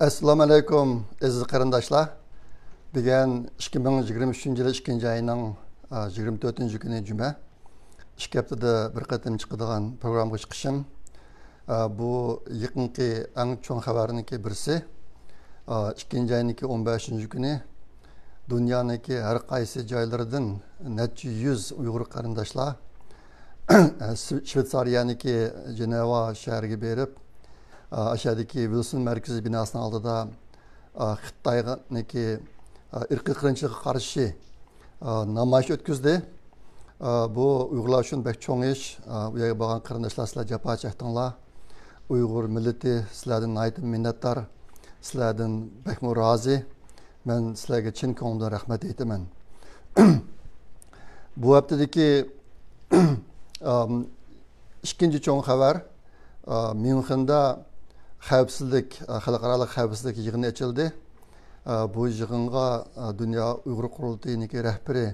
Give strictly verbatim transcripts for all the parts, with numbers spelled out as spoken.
ئەسسالامۇ ئەلەيكۇم، ئەزىز قېرىنداشلار. بۈگۈن ئىككى مىڭ يىگىرمە ئۈچىنچى يىل ئىككىنچى ئاينىڭ، ئە، يىگىرمە تۆتىنچى كۈنى، جۈمە. ئىككى ھەپتىدە بىر قېتىم چىقىدىغان پروگراممىغا چىقىشىم. ئە، بۇ يېقىنقى ئەڭ چوڭ خەۋەرنىڭكى بىرسى. ئە، ئىككىنچى ئاينىڭكى ئون بەشىنچى كۈنى دۇنيانىڭكى ھەر قايسى جايلىرىدىن نەچچە يۈز ئۇيغۇر قېرىنداشلار، ئە، شۋېتسارىيەنىڭكى جېنېۋا شەھىرىگە بېرىپ، ئە، ئاشۇ يەردىكى ۋىلسون مەركىزى بىناسىنىڭ ئالدىدا، ئە، خىتاينىڭكى، ئە، ئىرقىي قىرغىنچىلىققا قارشى، ئە، نامايىش ئۆتكۈزدى. ئە، بۇ ئۇيغۇرلار ئۈچۈن بەك چوڭ ئىش. ئە، ئۇ يەرگە بارغان قېرىنداشلار، سىلەر جاپا چەكتىڭلار. ئۇيغۇر مىللىتى سىلەردىن ناھايىتى مىننەتدار. سىلەردىن بەكمۇ رازى. مەن سىلەرگە چىن كۆڭلۈمدىن رەھمەت ئېيتىمەن. بۇ ھەپتىدىكى، ئام، ئىككىنچى چوڭ خەۋەر، ئا، ميۇنخېندا خەۋپسىزلىك، ئا، خەلقئارالىق خەۋپسىزلىك يىغىنى ئېچىلدى. ئا، بۇ يىغىنغا، ئا، دۇنيا ئۇيغۇر قۇرۇلتىيىنىڭكى رەھبىرى،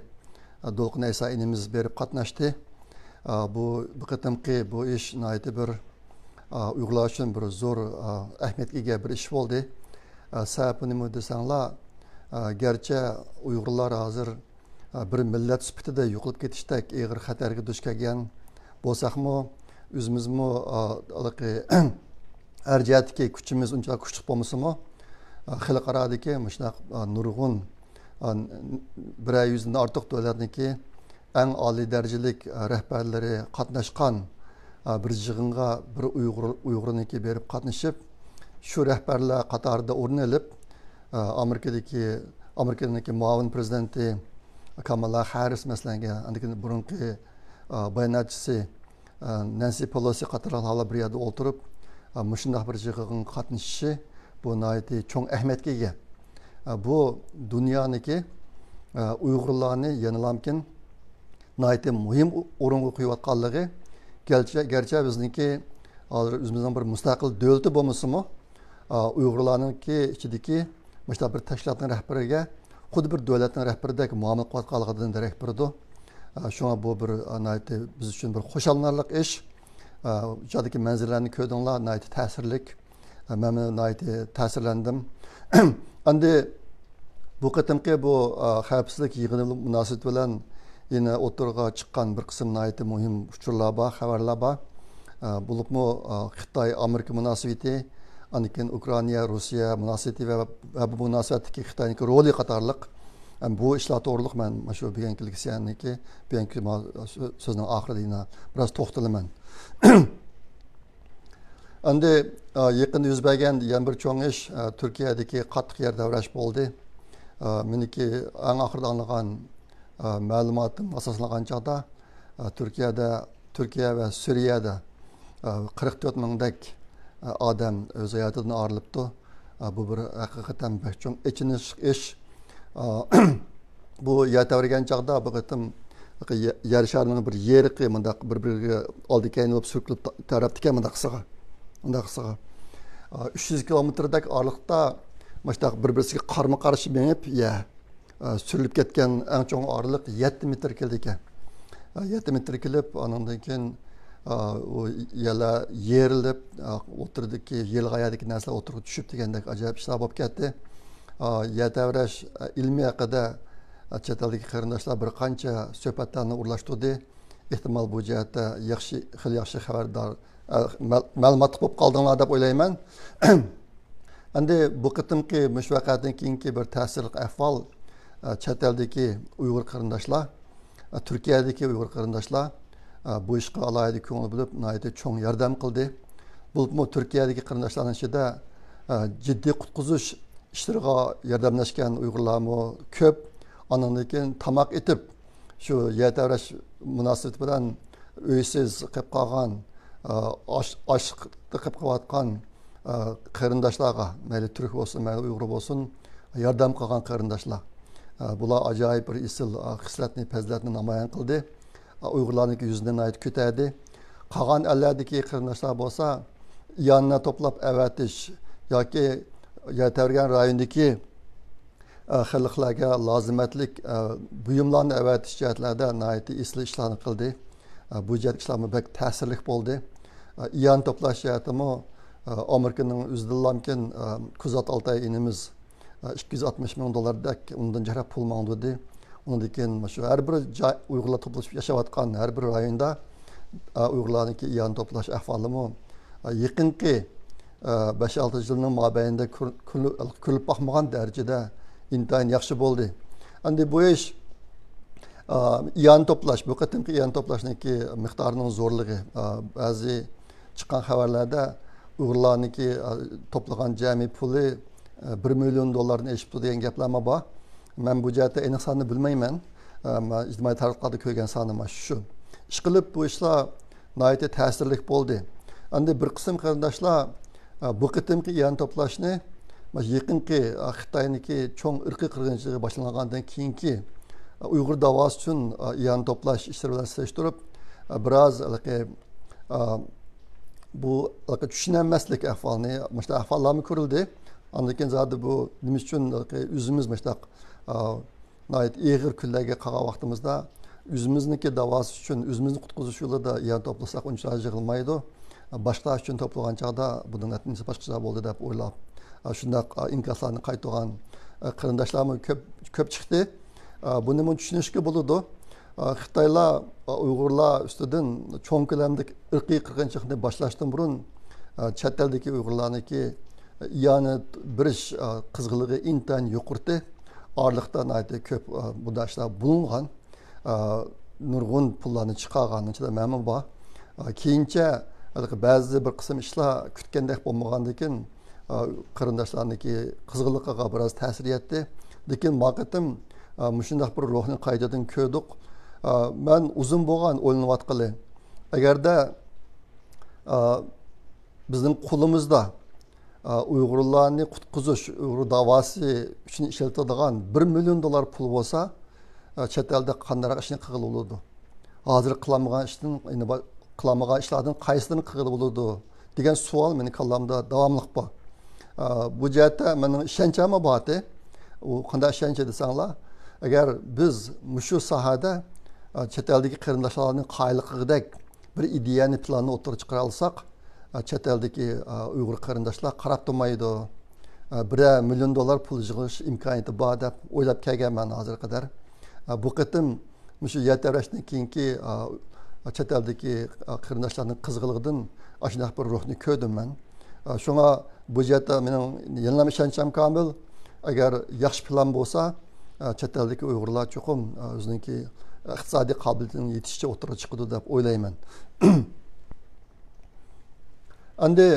ئا، دولقۇن ئەيسا ئىنىمىز بېرىپ قاتناشتى. ئا، بۇ، بۇ قېتىمقى بۇ ئىش ناھايىتى بىر، ئا، ئۇيغۇرلار ئۈچۈن بىر زور، ئا، ئەھمىيەتكە ئىگە بىر ئىش بولدى. ئا، سەۋەبى نېمە دېسەڭلار، ئا، گەرچە ئۇيغۇرلار ھازىر بىر مىللەت سۈپىتىدە يوقىلىپ كېتىشتەك ئېغىر خەتەرگە دۇچ كەلگەن بولساقمۇ، ئۆزىمىزمۇ، ھېلىقى، ھەر جەھەتتىكى كۈچىمىز ئۇنچىلىك كۈچلۈك بولمىسىمۇ، خەلقئارادىكى مۇشۇنداق نۇرغۇن، بىرەر يۈزدىن ئارتۇق دۆلەتنىڭكى ئەڭ ئالىي دەرىجىلىك رەھبەرلىرى قاتناشقان بىر يىغىنغا بىر ئۇيغۇر، ئۇيغۇرنىڭكى بېرىپ قاتنىشىپ، شۇ رەھبەرلەر قاتارىدا ئورۇن ئېلىپ، ئامېرىكىدىكى، ئامېرىكىنىڭكى مۇئاۋىن پرېزىدېنتى كامالا خەررىس، مەسىلەن، ئاندىن كېيىن بۇرۇنقى باياناتچىسى نەنسى پېلوسى قاتارلىقلار بىر يەردە ئولتۇرۇپ، مۇشۇنداق بىر يىغىنغا قاتنىشىشى، بۇ ناھايىتى چوڭ ئەھمىيەتكە ئىگە. بۇ دۇنيانىڭكى ئۇيغۇرلارنى يەنىلامكىن ناھايىتى مۇھىم ئورۇنغا قويۇۋاتقانلىقى، گەرچە، گەرچە بىزنىڭكى ھازىر ئۆزىمىزنىڭ بىر مۇستەقىل دۆلىتى بولمىسىمۇ، ئۇيغۇرلارنىڭكى ئىچىدىكى مۇشۇنداق بىر تەشكىلاتنىڭ رەھبىرىگە خۇددى بىر دۆلەتنىڭ رەھبىرىدەك مۇئامىلە قىلىۋاتقانلىقىدىن دېرەك بېرىدۇ. شۇڭا بۇ بىر ناھايىتى بىز ئۈچۈن بىر خۇشاللىنارلىق ئىش. ئۇ يەردىكى مەنزىرىلەرنى كۆردۈڭلار، ناھايىتى تەسىرلىك. مەن ناھايىتى تەسىرلەندىم. ئەمدى بۇ قېتىمقى بۇ، ئا، خەۋپسىزلىك يىغىنى مۇناسىۋىتى بىلەن يەنە ئوتتۇرىغا چىققان بىر قىسىم ناھايىتى مۇھىم ئۇچۇرلار بار، خەۋەرلەر بار. ئا، بولۇپمۇ، ئا، خىتاي ئامېرىكا مۇناسىۋىتى، ئاندىن كېيىن ئۇكرائىنا روسىيە مۇناسىۋىتى ۋە، ۋە بۇ مۇناسىۋەتتىكى خىتاينىڭكى رولى قاتارلىق، ئەم، بۇ ئىشلار توغرۇلۇق مەن مانا شۇ بۈگۈنكى لېكسىيەنىڭكى، بۈگۈنكى ما-، سۆ-، سۆزنىڭ ئاخىرىدا يەنە بىراز توختىلىمەن. ئەمدى، ئا، يېقىندا يۈز بەرگەن يەنە بىر چوڭ ئىش، ئا، تۈركىيەدىكى قاتتىق يەر تەۋرەش بولدى. ئا، مېنىڭكى ئەڭ ئاخىرىدا ئاڭلىغان، ئا، مەلۇماتىم ئاساسلانغان چاغدا، ئا، تۈركىيەدە، تۈركىيە ۋە سۈرىيەدە، ئا، قىرىق تۆت مىڭدەك، ئا، ئادەم ئۆز ھاياتىدىن ئايرىلىپتۇ. ئا، بۇ بىر ھەقىقەتەن بەك چوڭ ئېچىنىشلىق ئىش. ئا، بۇ يەر تەۋرىگەن چاغدا بۇ قېتىم يە-، يەر شارىنىڭ بىر يېرىقى مۇنداق بىر-بىرىگە ئالدى كەينى بولۇپ سۈركىلىپ تا-، تەۋرەپتىكەن مۇنداق قىسىغا. مۇنداق قىسىغا. ئا، ئۈچ يۈز كىلومېتىردەك ئارىلىقتا مۇشۇنداق بىر-بىرسىگە قارمۇ قارشى مېڭىپ، يە، ئا، سۈرۈلۈپ كەتكەن ئەڭ چوڭ ئارىلىق يەتتە مېتىر كېلىدىكەن. ئا، يەتتە مېتىر كېلىپ، ئانىڭدىن كېيىن، ئا، ئۇ يەرلەر يېرىلىپ، ئا، ئوتتۇرىدىكى، يېرىلغان يەردىكى نەرسىلەر ئوتتۇرىغا چۈشۈپ دېگەندەك ئاجايىپ ئىشلار بولۇپ كەتتى. ئا، يەر تەۋرەش، ئا، ئىلمىي ھەققىدە، ئا، چەت ئەلدىكى قېرىنداشلار بىر قانچە سۆھبەتلەرنى ئورۇنلاشتۇردى. ئېھتىمال بۇ جەھەتتە ياخشى، خېلى ياخشى خەۋەردار، ئە، مەل-، مەلۇماتلىق بولۇپ قالدىڭلار دەپ ئويلايمەن. ئەمدى بۇ قېتىمقى مۇشۇ ۋەقەدىن كېيىنكى بىر تەسىرلىك ئەھۋال، ئە، چەت ئەلدىكى ئۇيغۇر قېرىنداشلار، ئە، تۈركىيەدىكى ئۇيغۇر قېرىنداشلار، ئە، بۇ ئىشقا ئالاھىدە كۆڭۈل بۆلۈپ، ناھايىتى چوڭ ياردەم قىلدى. بولۇپمۇ تۈركىيەدىكى قېرىنداشلارنىڭ ئىچىدە، ئە، جىددىي قۇتقۇزۇش ئىشلىرىغا ياردەملەشكەن ئۇيغۇرلارمۇ كۆپ. ئانىڭدىن كېيىن تاماق ئېتىپ، شۇ يەر تەۋرەش مۇناسىۋىتى بىلەن ئۆيسىز قېلىپ قالغان، ئا، ئاچ-، ئاچلىقتا قېلىپ قېلىۋاتقان، ئا، قېرىنداشلارغا، مەيلى تۈرك بولسۇن، مەيلى ئۇيغۇر بولسۇن، ياردەم قىلغان قېرىنداشلار. ئا، بۇلار ئاجايىپ بىر ئېسىل، ئا، خىسلەتنى، پەزىلەتنى نامايان قىلدى. ئا، ئۇيغۇرلارنىڭكى يۈزىنى ناھايىتى كۆتەردى. قالغان ئەللەردىكى قېرىنداشلار بولسا، ئىئانە توپلاپ ئەۋەتىش ياكى يەر تەۋرىگەن رايوندىكى ئە، خەلقلەرگە لازىمەتلىك، ئە، بۇيۇملارنى ئەۋەتىش جەھەتلەردە ناھايىتى ئېسىل ئىشلارنى قىلدى. ئە، بۇ جەھەت ئىشلارمۇ بەك تەسىرلىك بولدى. ئە، ئىئانە توپلاش جەھەتىمۇ، ئامېرىكىنىڭ ئۆزىدىنلامكىن، كۇزات ئالتاي ئىنىمىز ئىككى يۈز ئاتمىش مىڭ دوللاردەك ئۇنىڭدىن جىقراق پۇل ماڭدۇردى. ئۇنىڭدىن كېيىن شۇ ھەر بىر جاي، ئۇيغۇرلار توپلىشىپ ياشاۋاتقان ھەر بىر رايوندا ئۇيغۇرلارنىڭكى ئىئانە توپلاش ئەھۋالىمۇ يېقىنقى بەش-ئالتە يىلنىڭ مابەينىدە كۆر-، كۆرۈلۈپ باقمىغان دەرىجىدە ئىنتايىن ياخشى بولدى. ئەمدى بۇ ئىش، ئىئانە توپلاش، بۇ قېتىمقى ئىئانە توپلاشنىڭكى مىقدارىنىڭ زورلۇقى، بەزى چىققان خەۋەرلەردە ئۇيغۇرلارنىڭكى، ئە، توپلىغان جەمئىي پۇلى، ئە، بىر مىليون دوللاردىن ئېشىپتۇ دېگەن گەپلەرمۇ بار. مەن بۇ جەھەتتە ئېنىق ساننى بىلمەيمەن. ئە، مەن ئىجتىمائىي تاراتقۇلاردا كۆرگەن سانىم شۇ. ئىشقىلىپ، بۇ ئىشلار ناھايىتى تەسىرلىك بولدى. ئەمدى بىر قىسىم قېرىنداشلار، ئە، بۇ قېتىمقى ئىئانە توپلاشنى، مانا يېقىنقى، ئە، خىتاينىڭكى چوڭ ئىرقىي قىرغىنچىلىقى باشلانغاندىن كېيىنكى، ئە، ئۇيغۇر داۋاسى ئۈچۈن، ئە، ئىئانە توپلاش ئىشلىرى بىلەن سېلىشتۇرۇپ، ئە، بىراز ھېلىقى ئا، بۇ چۈشىنەلمەسلىك ئەھۋالىنى، مۇشۇنداق ئەھۋاللارمۇ كۆرۈلدى. ئاندىن كېيىن زادى بۇ نېمە ئۈچۈن ئۆزىمىز مۇشۇنداق، ئا، ناھايىتى ئېغىر كۈنلەرگە قالغان ۋاقتىمىزدا ئۆزىمىزنىڭكى داۋاسى ئۈچۈن، ئۆزىمىزنى قۇتقۇزۇش يولىدا يان توپلىساق ئۇنچە يىغىلمايدۇ. باشقىلار ئۈچۈن توپلىغان چاغدا بۇنىڭ نەتىجىسى باشقىچە بولدى دەپ ئويلاپ، ئا، شۇنداق، ئا، ئىنكاسلارنى قايتۇرغان، ئا، قېرىنداشلارمۇ كۆپ، كۆپ چىقتى. ئا، بۇنىمۇ چۈشىنىشكە بولىدۇ. ئا، خىتايلار، ئا، ئۇيغۇرلار ئۈستىدىن چوڭ كۆلەمدىكى ئىرقىي قىرغىنچىلىقنى باشلاشتىن بۇرۇن، ئا، چەت ئەلدىكى ئۇيغۇرلارنىڭكى ئىئانە بېرىش، ئا، قىزغىنلىقى ئىنتايىن يۇقىرىتى. ئارىلىقتا ناھايىتى كۆپ، ئا، بۇنداق ئىشلار بولۇنغان. ئا، نۇرغۇن پۇللارنى چىقارغان، ئىچىدە مەنمۇ بار. ئا، كېيىنچە ھېلىقى بەزى بىر قىسىم ئىشلار كۈتكەندەك بولمىغاندىكىن، ئا، قېرىنداشلارنىڭكى قىزغىنلىقىغا بىراز تەسىر يەتتى. لېكىن ما قېتىم، ئا، مۇشۇنداق بىر روھنى قايتىدىن كۆردۇق. ئا، مەن ئۇزۇن بولغان ئويلىنىۋاتقىلى. ئەگەردە، ئا، بىزنىڭ قولىمىزدا، ئا، ئۇيغۇرلارنى قۇتقۇزۇش، ئۇيغۇر داۋاسى ئۈچۈن ئىشلىتىدىغان بىر مىليون دوللار پۇل بولسا، ئا، چەت ئەلدە قانداقراق ئىشنى قىلغىلى بولىدۇ؟ ھازىر قىلالمىغان ئىشتىن، يەنە با-، قىلالمىغان ئىشلاردىن قايسىلىرىنى قىلغىلى بولىدۇ دېگەن سوئال مېنىڭ كاللامدا داۋاملىق بار. ئا، بۇ جەھەتتە مېنىڭ ئىشەنچىممۇ بارتى. ئۇ قانداق ئىشەنچ دېسەڭلار، ئەگەر بىز مۇشۇ ساھەدە، ئا، چەت ئەلدىكى قېرىنداشلارنىڭ قايىل قىلغۇدەك بىر ئىدىيەنى، پىلاننى ئوتتۇرىغا چىقىرالىساق، ئا، چەت ئەلدىكى، ئا، ئۇيغۇر قېرىنداشلار قاراپ تۇرمايدۇ. ئا، بىرەر مىليون دوللار پۇل يىغىش ئىمكانىيىتى بار دەپ ئويلاپ كەلگەنمەن ھازىرغا قەدەر. ئا، بۇ قېتىم مۇشۇ يەر تەۋرەشتىن كېيىنكى، ئا، چەت ئەلدىكى، ئا، قېرىنداشلارنىڭ قىزغىنلىقىدىن ئاشۇنداق بىر روھنى كۆردۈم مەن. ئا، شۇڭا بۇ جەھەتتە مېنىڭ يەنىلا ئىشەنچىم كامىل. ئەگەر ياخشى پىلان بولسا، ئا، چەت ئەلدىكى ئۇيغۇرلار چوقۇم، ئا، ئۆزىنىڭكى ئىقتىسادىي قابىلىيىتىنىڭ يېتىشىچە ئوتتۇرىغا چىقىدۇ دەپ ئويلايمەن. ئەمدى،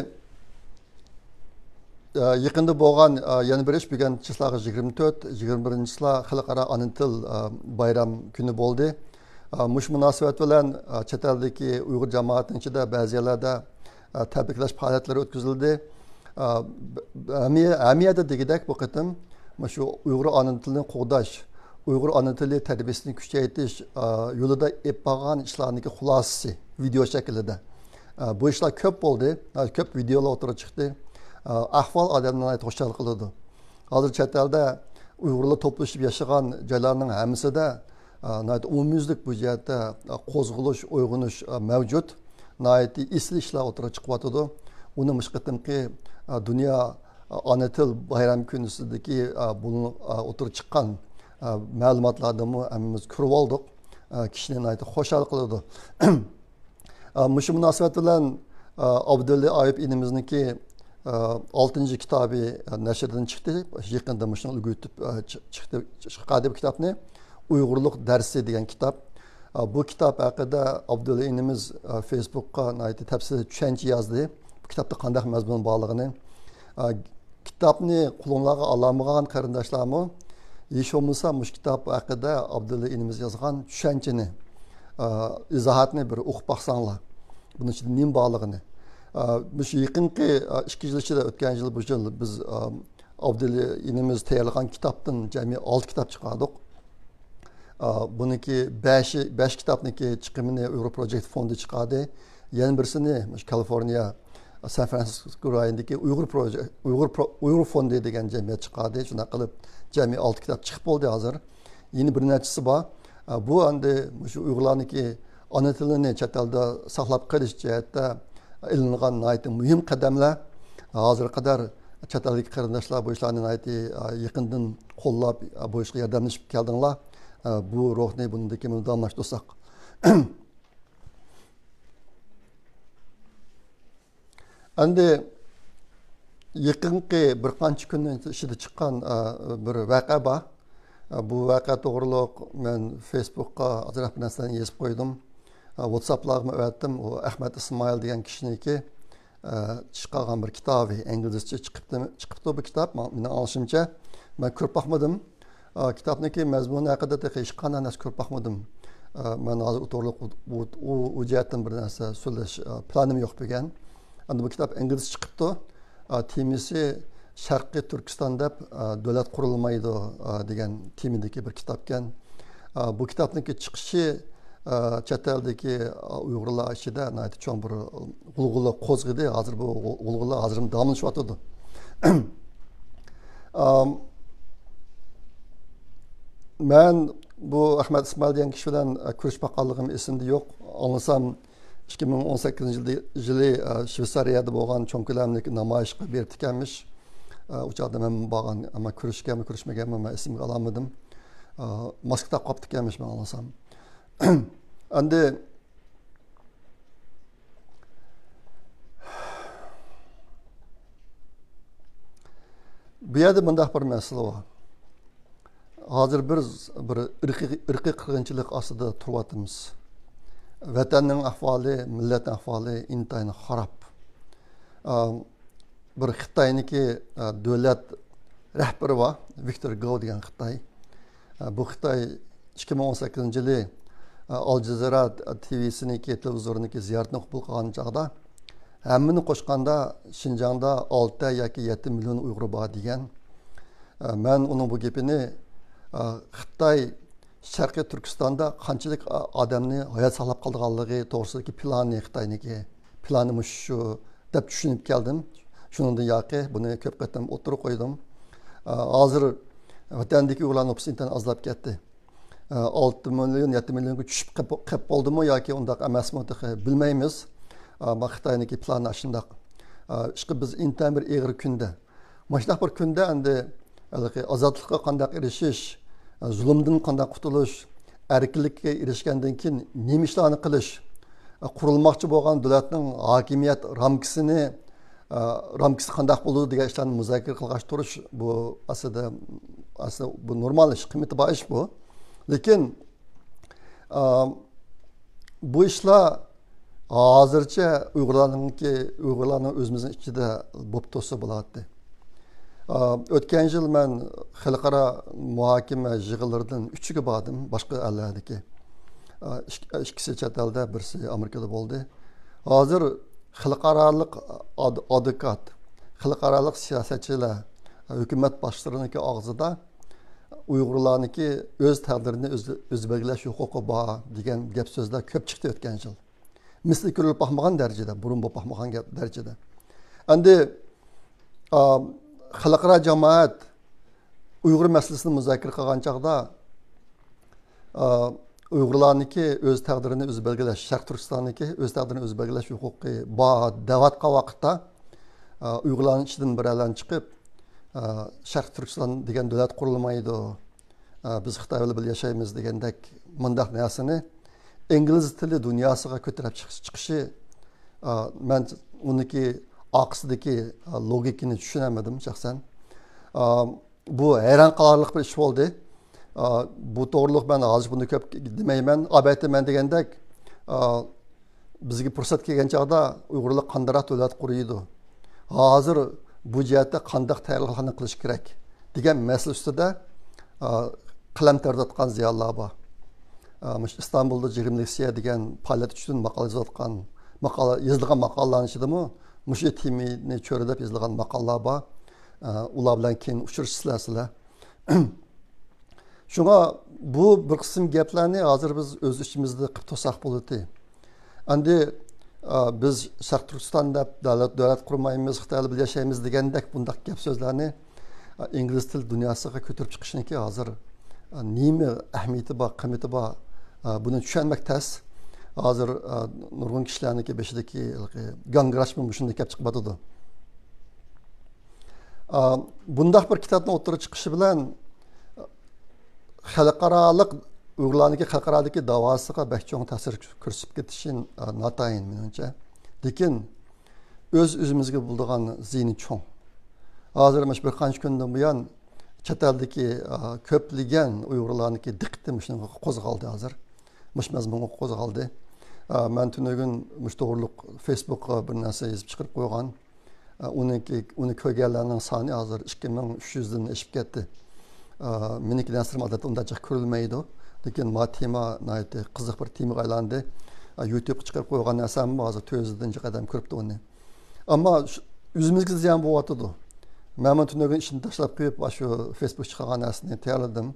ئە، يېقىندا بولغان، ئە، يەنە بىر ئىش، بۈگۈن چىسلاغا يىگىرمە تۆت، يىگىرمە بىرىنچى چىسلا خەلقئارا ئانا تىل، ئە، بايرام كۈنى بولدى. ئە، مۇشۇ مۇناسىۋەت بىلەن، ئە، چەت ئەلدىكى ئۇيغۇر جامائىتىنىڭ ئىچىدە بەزى يەرلەردە، ئە، تەبرىكلەش پائالىيەتلىرى ئۆتكۈزۈلدى. ئە، ب-، ب-، ھەممە، ھەممە يەردە دېگۈدەك بۇ قېتىم مۇشۇ ئۇيغۇر ئانا تىلىنى قوغداش، ئۇيغۇر ئانا تىلى تەربىيەسىنى كۈچەيتىش، ئە، يولىدا ئېلىپ بارغان ئىشلارنىڭكى خۇلاسىسى ۋىدېئو شەكلىدە. ئە، بۇ ئىشلار كۆپ بولدى. ئە، كۆپ ۋىدېئولار ئوتتۇرىغا چىقتى. ئە، ئەھۋال ئادەمنى ناھايىتى خۇشال قىلىدۇ. ھازىر چەت ئەلدە ئۇيغۇرلار توپلىشىپ ياشىغان جايلارنىڭ ھەممىسىدە، ئە، ناھايىتى ئومۇميۈزلۈك بۇ جەھەتتە، ئە، قوزغىلىش، ئويغىنىش، ئە، مەۋجۇت. ناھايىتى ئېسىل ئىشلار ئوتتۇرىغا چىقىۋاتىدۇ. ئۇنى مۇشۇ قېتىمقى، ئە، دۇنيا، ئە، ئانا تىل بايرام كۈنىسىدىكى، ئە، بۇ، ئە، ئوتتۇرىغا چىققان، ئە، مەلۇماتلاردىنمۇ ھەممىمىز كۆرۈۋالدۇق. ئە، كىشىنى ناھايىتى خۇشال قىلىدۇ. ئا، مۇشۇ مۇناسىۋەت بىلەن، ئا، ئابدۇللا ئايۇپ ئىنىمىزنىڭكى، ئا، ئالتىنچى كىتابى، ئا، نەشردىن چىقتى. يېقىندا مۇشۇنى ئۈلگە ئېتىپ، ئا، چىق-، چىقتى، چىقاردى بۇ كىتابنى. ئۇيغۇرلۇق دەرسى دېگەن كىتاب. ئا، بۇ كىتاب ھەققىدە ئابدۇللا ئىنىمىز، ئا، فېيسبۇكقا ناھايىتى تەپسىلىي چۈشەنچە يازدى. بۇ كىتابتا قانداق مەزمۇن بارلىقىنى. ئا، كىتابنى قولۇڭلارغا ئالالمىغان قېرىنداشلارمۇ ھېچ بولمىسا مۇشۇ كىتاب ھەققىدە ئابدۇللا ئىنىمىز يازغان چۈشەنچىنى، ئا، ئىزاھاتنى بىر ئوقۇپ باقساڭلار، بۇنىڭ ئىچىدە نېمە بارلىقىنى. ئا، مۇشۇ يېقىنقى، ئا، ئىككى يىل ئىچىدە، ئۆتكەن يىل، بۇ يىل بىز، ئا، ئابدۇللا ئىنىمىز تەييارلىغان كىتابتىن جەمئىي ئالتە كىتاب چىقاردۇق. ئا، بۇنىڭكى بەشى، بەش كىتابنىڭكى چىقىمىنى ئۇيغۇر پروجېكت فوندى چىقاردى. يەنە بىرسىنى مۇشۇ كالىفورنىيە، سان فرانسىسكو رايونىدىكى ئۇيغۇر پروجې-، ئۇيغۇر پرو-، ئۇيغۇر فوندى دېگەن جەمئىيەت چىقاردى. شۇنداق قىلىپ جەمئىي ئالتە كىتاب چىقىپ بولدى ھازىر. يەنە بىر نەچچىسى بار. ئا، بۇ ئەمدى مۇشۇ ئۇيغۇرلارنىڭكى ئانا تىلىنى چەت ئەلدە ساقلاپ قېلىش جەھەتتە ئېلىنغان ناھايىتى مۇھىم قەدەملەر. ھازىرغا قەدەر چەت ئەلدىكى قېرىنداشلار بۇ ئىشلارنى ناھايىتى، ئە، يېقىندىن قوللاپ، ئە، بۇ ئىشقا ياردەملىشىپ كەلدىڭلار. ئە، بۇ روھنى بۇندىن كېيىن داۋاملاشتۇرساق. ئەمدى يېقىنقى بىر قانچە كۈننىڭ ئىچىدە چىققان، ئە، بىر ۋەقە بار. ئە، بۇ ۋەقە توغرۇلۇق مەن فېيسبۇكقا ئازراق بىر نەرسىلەرنى يېزىپ قويدۇم. ئە، ۋاتساپلارغىمۇ ئەۋەتتىم. ئۇ ئەخمەت ئىسمائىل دېگەن كىشىنىڭكى، ئە، چىقارغان بىر كىتابى، ئىنگلىزچە چىقىپتۇ، چىقىپتۇ بۇ كىتاب. ماڭ-، مېنىڭ ئاڭلىشىمچە، مەن كۆرۈپ باقمىدىم. ئە، كىتابنىڭكى مەزمۇنى ھەققىدە تېخى ھېچقانداق نەرسە كۆرۈپ باقمىدىم. ئە، مەن ھازىر ئۇ توغرۇلۇق ئۇ، ئۇ، ئۇ، ئۇ جەھەتتىن بىر نەرسە سۆزلەش، ئە، پىلانىم يوق بۈگۈن. ئەمدى بۇ كىتاب ئىنگلىزچە چىقىپتۇ. ئە، تېمىسى شەرقىي تۈركىستان دەپ، ئە، دۆلەت قۇرۇلمايدۇ، ئە، دېگەن تېمىدىكى بىر كىتابكەن. ئە، بۇ كىتابنىڭكى چىقىشى، ئە، چەت ئەلدىكى، ئە، ئۇيغۇرلار ئىچىدە ناھايىتى چوڭ بىر غۇلغۇلا قوزغىدى. ھازىر بۇ غۇ-، غۇلغۇلا ھازىرمۇ داۋاملىشىۋاتىدۇ. ئام، مەن بۇ ئەخمەت ئىسمائىل دېگەن كىشى بىلەن، ئە، كۆرۈشۈپ باققانلىقىم ئېسىمدە يوق. ئاڭلىسام، ئىككى مىڭ ئون سەككىزىنچى يىلى، يىلى، ئە، شۋېتسارىيەدە بولغان چوڭ كۆلەملىك نامايىشقا بېرىپتىكەنمىش. ئە، ئۇ چاغدا مەن بارغان، ئەمما كۆرۈشكەنمۇ، كۆرۈشمىگەنمۇ، مەن ئېسىمگە ئالالمىدىم. ئە، ماسكا تاقاپ قاپتىكەنمىش، مەن ئاڭلىسام. ئەمدى بۇ يەردە مۇنداق بىر مەسىلە بار. ھازىر بىز بىر ئىرقىي، ئىرقىي قىرغىنچىلىق ئاستىدا تۇرۇۋاتىمىز. ۋەتەننىڭ ئەھۋالى، مىللەتنىڭ ئەھۋالى ئىنتايىن خاراب. ئا، بىر خىتاينىڭكى، ئا، دۆلەت رەھبىرى بار، ۋىكتور گاۋ دېگەن خىتاي. ئا، بۇ خىتاي ئىككى مىڭ ئون سەككىزىنچى يىلى، ئا، ئال جەزىرە تىۋىسىنىڭكى تېلېۋىزورىنىڭكى زىيارىتىنى قوبۇل قىلغان چاغدا، ھەممىنى قوشقاندا شىنجاڭدا ئالتە ياكى يەتتە مىليون ئۇيغۇر بار دېگەن. ئا، مەن ئۇنىڭ بۇ گېپىنى، ئا، خىتاي شەرقىي تۈركىستاندا قانچىلىك ئا-، ئادەمنى ھايات ساقلاپ قالىدىغانلىقى توغرىسىدىكى پىلانى، خىتاينىڭكى پىلانى مۇشۇ دەپ چۈشىنىپ كەلدىم. شۇنىڭدىن ياقى بۇنى كۆپ قېتىم ئوتتۇرىغا قويدۇم. ئا، ھازىر ۋەتەندىكى ئۇيغۇرلار نوپۇسى ئىنتايىن ئازلاپ كەتتى. ئا، ئالتە مىليون، يەتتە مىليونغا چۈشۈپ قېپ-، قېپ بولدىمۇ ياكى ئۇنداق ئەمەسمۇ تېخى بىلمەيمىز. ئا، ما خىتاينىڭكى پىلانى ئاشۇنداق. ئا، ئىشقىلىپ بىز ئىنتايىن بىر ئېغىر كۈندە. مۇشۇنداق بىر كۈندە ئەمدى ھېلىقى ئازادلىققا قانداق ئېرىشىش، زۇلۇمدىن قانداق قۇتۇلۇش، ئەركىنلىككە ئېرىشكەندىن كېيىن نېمە ئىشلارنى قىلىش، قۇرۇلماقچى بولغان دۆلەتنىڭ ھاكىمىيەت رامكىسىنى، رامكىسى قانداق بولىدۇ دېگەن ئىشلارنى مۇزاكىرە قىلغاچ تۇرۇش، بۇ ئەسلىدە، ئەسلى بۇ نورمال ئىش، قىممىتى بار ئىش بۇ. لېكىن، بۇ ئىشلار ھازىرچە ئۇيغۇرلارنىڭكى، ئۇيغۇرلارنىڭ ئۆزىمىزنىڭ ئىچىدە بولۇپ تۇرسا بولاتتى. ئا، ئۆتكەن يىل مەن خەلقئارا مۇھاكىمە يىغىنلىرىدىن ئۈچىگە باردىم، باشقا ئەللەردىكى. ئا، ئىك-، ئىككىسى چەت ئەلدە، بىرسى ئامېرىكىدا بولدى. ھازىر خەلقئارالىق ئاد-، ئادۋوكات، خەلقئارالىق سىياسەتچىلەر، ھۆكۈمەت باشلىرىنىڭكى ئاغزىدا ئۇيغۇرلارنىڭكى ئۆز تەقدىرىنى ئۆزى، ئۆزى بەلگىلەش ھوقۇقى بار دېگەن گەپ سۆزلەر كۆپ چىقتى ئۆتكەن يىل. مىسلى كۆرۈلۈپ باقمىغان دەرىجىدە، بۇرۇن بولۇپ باقمىغان گەپ دەرىجىدە. ئەمدى، ئا، خەلقئارا جامائەت ئۇيغۇر مەسىلىسىنى مۇزاكىرە قىلغان چاغدا، ئا، ئۇيغۇرلارنىڭكى ئۆز تەقدىرىنى ئۆزى بەلگىلەش، شەرقىي تۈركىستاننىڭكى ئۆز تەقدىرىنى ئۆزى بەلگىلەش ھوقۇقى بار دەۋاتقان ۋاقىتتا، ئا، ئۇيغۇرلارنىڭ ئىچىدىن بىرەرلەرنى چىقىپ، ئا، شەرقىي تۈركىستان دېگەن دۆلەت قۇرۇلمايدۇ. ئا، بىز خىتاي بىلەن بىللە ياشايمىز دېگەندەك مۇنداق نەرسىنى ئىنگلىز تىلى دۇنياسىغا كۆتۈرۈپ چىقىش، چىقىشى، ئا، مەن ئۇنىڭكى ئارقىسىدىكى، ئا، لوگىكىنى چۈشىنەلمىدىم شەخسەن. ئا، بۇ ھەيران قالارلىق بىر ئىش بولدى. ئا، بۇ توغرۇلۇق مەن ھازىر بۇنى كۆپ دېمەيمەن. ئەلۋەتتە مەن دېگەندەك، ئا، بىزگە پۇرسەت كەلگەن چاغدا ئۇيغۇرلار قانداقراق دۆلەت قۇرۇيدۇ؟ ھازىر بۇ جەھەتتە قانداق تەييارلىقلارنى قىلىش كېرەك؟ دېگەن مەسىلە ئۈستىدە، ئا، قەلەم تەۋرىتىۋاتقان زىيالىيلار بار. ئا، مۇشۇ ئىستانبۇلدا جىگىرمىلىك سىيە دېگەن پائالىيەت ئۈچۈن ماقالە يېزىۋاتقان، ماقالە، يېزىلغان ماقالىلەرنىڭ ئىچىدىمۇ مۇشۇ تېمىنى چۆرىدەپ يېزىلغان ماقالىلار بار. ئا، ئۇلار بىلەن كېيىن ئۇچرىشىسىلەر سىلەر. شۇڭا بۇ بىر قىسىم گەپلەرنى ھازىر بىز ئۆز ئىچىمىزدە قىلىپ تۇرساق بولىدۇ. ئەمدى، ئا، بىز شەرقىي تۈركىستان دەپ دۆلەت، دۆلەت قۇرمايمىز، خىتاي بىلەن ياشايمىز دېگەندەك بۇنداق گەپ سۆزلەرنى، ئا، ئىنگلىز تىل دۇنياسىغا كۆتۈرۈپ چىقىشنىڭكى ھازىر، ئا، نېمە ئەھمىيىتى بار، قىممىتى بار، ئا، بۇنى چۈشەنمەك تەس. ھازىر، ئا، نۇرغۇن كىشىلەرنىڭكى بېشىدىكى ھېلىقى گاڭگىراشمۇ مۇشۇندىن كەپ چىقىۋاتىدۇ. بۇنداق بىر كىتابنىڭ ئوتتۇرىغا چىقىشى بىلەن خەلقئارالىق، ئۇيغۇرلارنىڭكى خەلقئارادىكى داۋاسىغا بەك چوڭ تەسىر كۆرسىتىپ كېتىشى ناتايىن مېنىڭچە. لېكىن ئۆز ئۆزىمىزگە بولىدىغان زىيىنى چوڭ. ھازىر مۇشۇ بىر قانچە كۈندىن بۇيان چەت ئەلدىكى كۆپلىگەن ئۇيغۇرلارنىڭكى دىققىتى مۇشۇنىڭغا قوزغالدى ھازىر. مۇشۇ مەزمۇنغا قوزغالدى. مەن تۈنۈگۈن مۇشۇ توغرۇلۇق فېيسبۇكقا بىر نەرسە يېزىپ چىقىرىپ قويغان. ئۇنىڭكى، ئۇنى كۆرگەنلەرنىڭ سانى ھازىر ئىككى مىڭ ئۈچ يۈزدىن ئېشىپ كەتتى. مېنىڭكى نەرسىلىرىم ئادەتتە ئۇنداق جىق كۆرۈلمەيدۇ. لېكىن ما تېما ناھايىتى قىزىق بىر تېمىغا ئايلاندى. يۇتۇبقا چىقىرىپ قويغان نەرسەممۇ ھازىر تۆت يۈزدىن جىق ئادەم كۆرۈپتۇ ئۇنى. ئەمما شۇ، ئۆزىمىزگە زىيان بولۇۋاتىدۇ. مەن مانا تۈنۈگۈن ئىشنى تاشلاپ قويۇپ، شۇ فېيسبۇك چىقارغان نەرسىنى تەييارلىدىم.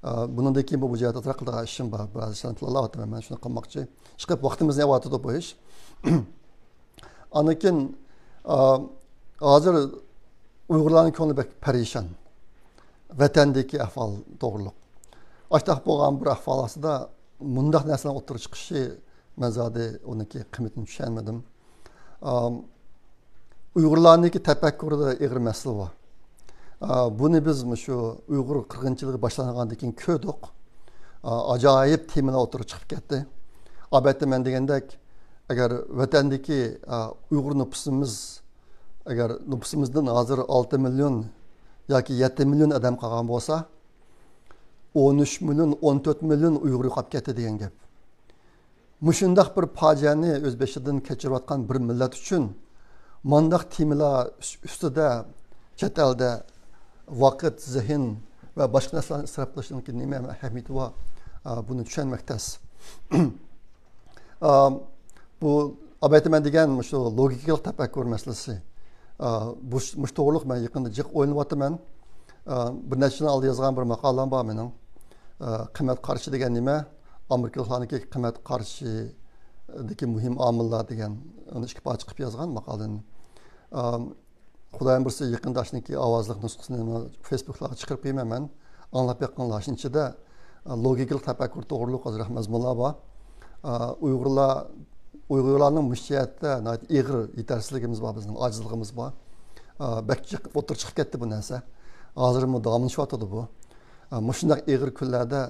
بۇنىڭدىن كېيىن بۇ جەھەتتە تەرەققىي قىلىدىغان ئىشىم بار. بەزى ئىشلارنى پىلانلاۋاتىمەن، مەن شۇنى قىلماقچى. ئىشقىلىپ ۋاقتىمىزنى يەۋاتىدۇ بۇ ئىش. ئاندىن كېيىن، ئا، ھازىر ئۇيغۇرلارنىڭ كۆڭلى بەك پەرىشان. ۋەتەندىكى ئەھۋال توغرۇلۇق. ئاشتاق بولغان بىر ئەھۋال ئاستىدا مۇنداق نەرسىلەرنىڭ ئوتتۇرىغا چىقىشى، مەن زادى ئۇنىڭكى قىممىتىنى چۈشەنمىدىم. ئا، ئۇيغۇرلارنىڭكى تەپەككۇرىدا ئېغىر مەسىلە بار. ئا، بۇنى بىز مۇشۇ ئۇيغۇر قىرغىنچىلىقى باشلانغاندىن كېيىن كۆردۇق. ئا، ئاجايىپ تېمىلار ئوتتۇرىغا چىقىپ كەتتى. ئەلۋەتتە، مەن دېگەندەك، ئەگەر ۋەتەندىكى، ئا، ئۇيغۇر نوپۇسىمىز، ئەگەر نوپۇسىمىزدىن ھازىر ئالتە مىليون ياكى يەتتە مىليون ئادەم قالغان بولسا، ئون ئۈچ مىليون، ئون تۆت مىليون ئۇيغۇر يوقاپ كەتتى دېگەن گەپ. مۇشۇنداق بىر پاجىئەنى ئۆز بېشىدىن كەچۈرۈۋاتقان بىر مىللەت ئۈچۈن مانداق تېمىلار ئۈس-، ئۈستىدە چەت ئەلدە ۋاقىت، زېھىن ۋە باشقا نەرسىلەرنى ئىسراپ قىلىشنىڭكى نېمە ئەھمىيىتى بار؟ ئا، بۇنى چۈشەنمەك تەس. ئا، بۇ، ئەلۋەتتە، مەن دېگەن مۇشۇ لوگىكىلىق تەپەككۇر مەسىلىسى. ئا، بۇ، مۇشۇ توغرۇلۇق مەن يېقىندا جىق ئويلىنىۋاتىمەن. ئا، بىر نەچچە يىلدىن ئالدىن يازغان بىر ماقالەم بار مېنىڭ. ئا، قىممەت قارىشى دېگەن نېمە؟ ئامېرىكىلىقلارنىڭكى قىممەت قارىشىدىكى مۇھىم ئامىللار دېگەن، ئۇنى ئىككى پارچە قىلىپ يازغان ماقالىنى. ئا، خۇدايىم بۇيرۇسا، يېقىندا شۇنىڭكى ئاۋازلىق نۇسخىسىنى فېيسبۇكلارغا چىقىرىپ قويىمەن مەن. ئاڭلاپ بېقىڭلار. شۇنىڭ ئىچىدە، ئا، لوگىكىلىق تەپەككۇر توغرۇلۇق ئازراق مەزمۇنلار بار. ئا، ئۇيغۇرلار، ئۇيغۇرلارنىڭ مۇشۇ جەھەتتە ناھايىتى ئېغىر يېتەرسىزلىكىمىز بار، بىزنىڭ ئاجىزلىقىمىز بار. ئا، بەك جىق ئوتتۇرىغا چىقىپ كەتتى بۇ نەرسە. ھازىرمۇ داۋاملىشىۋاتىدۇ بۇ. ئا، مۇشۇنداق ئېغىر كۈنلەردە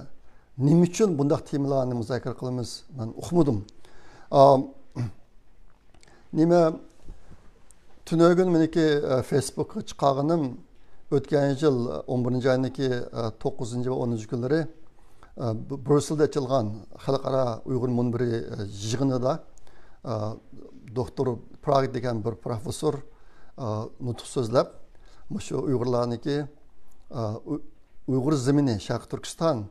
نېمە ئۈچۈن بۇنداق تېمىلارنى مۇزاكىرە قىلىمىز؟ مەن ئۇقمىدىم. ئا، نېمە، تۈنۈگۈن مېنىڭكى، ئە، فېيسبۇكقا چىقارغىنىم، ئۆتكەن يىل ئون بىرىنچى ئاينىڭكى، ئە، توققۇزىنچى ۋە ئونىنچى كۈنلىرى، ئە، بۇ-، بريۇسسېلدا ئېچىلغان خەلقئارا ئۇيغۇر مۇنبىرى، ئە، يىغىنىدا، ئە، دوكتور پراگ دېگەن بىر پروفېسسور، ئە، نۇتۇق سۆزلەپ، مۇشۇ ئۇيغۇرلارنىڭكى، ئە، ئۇ-، ئۇيغۇر زېمىنى، شەرقىي تۈركىستان،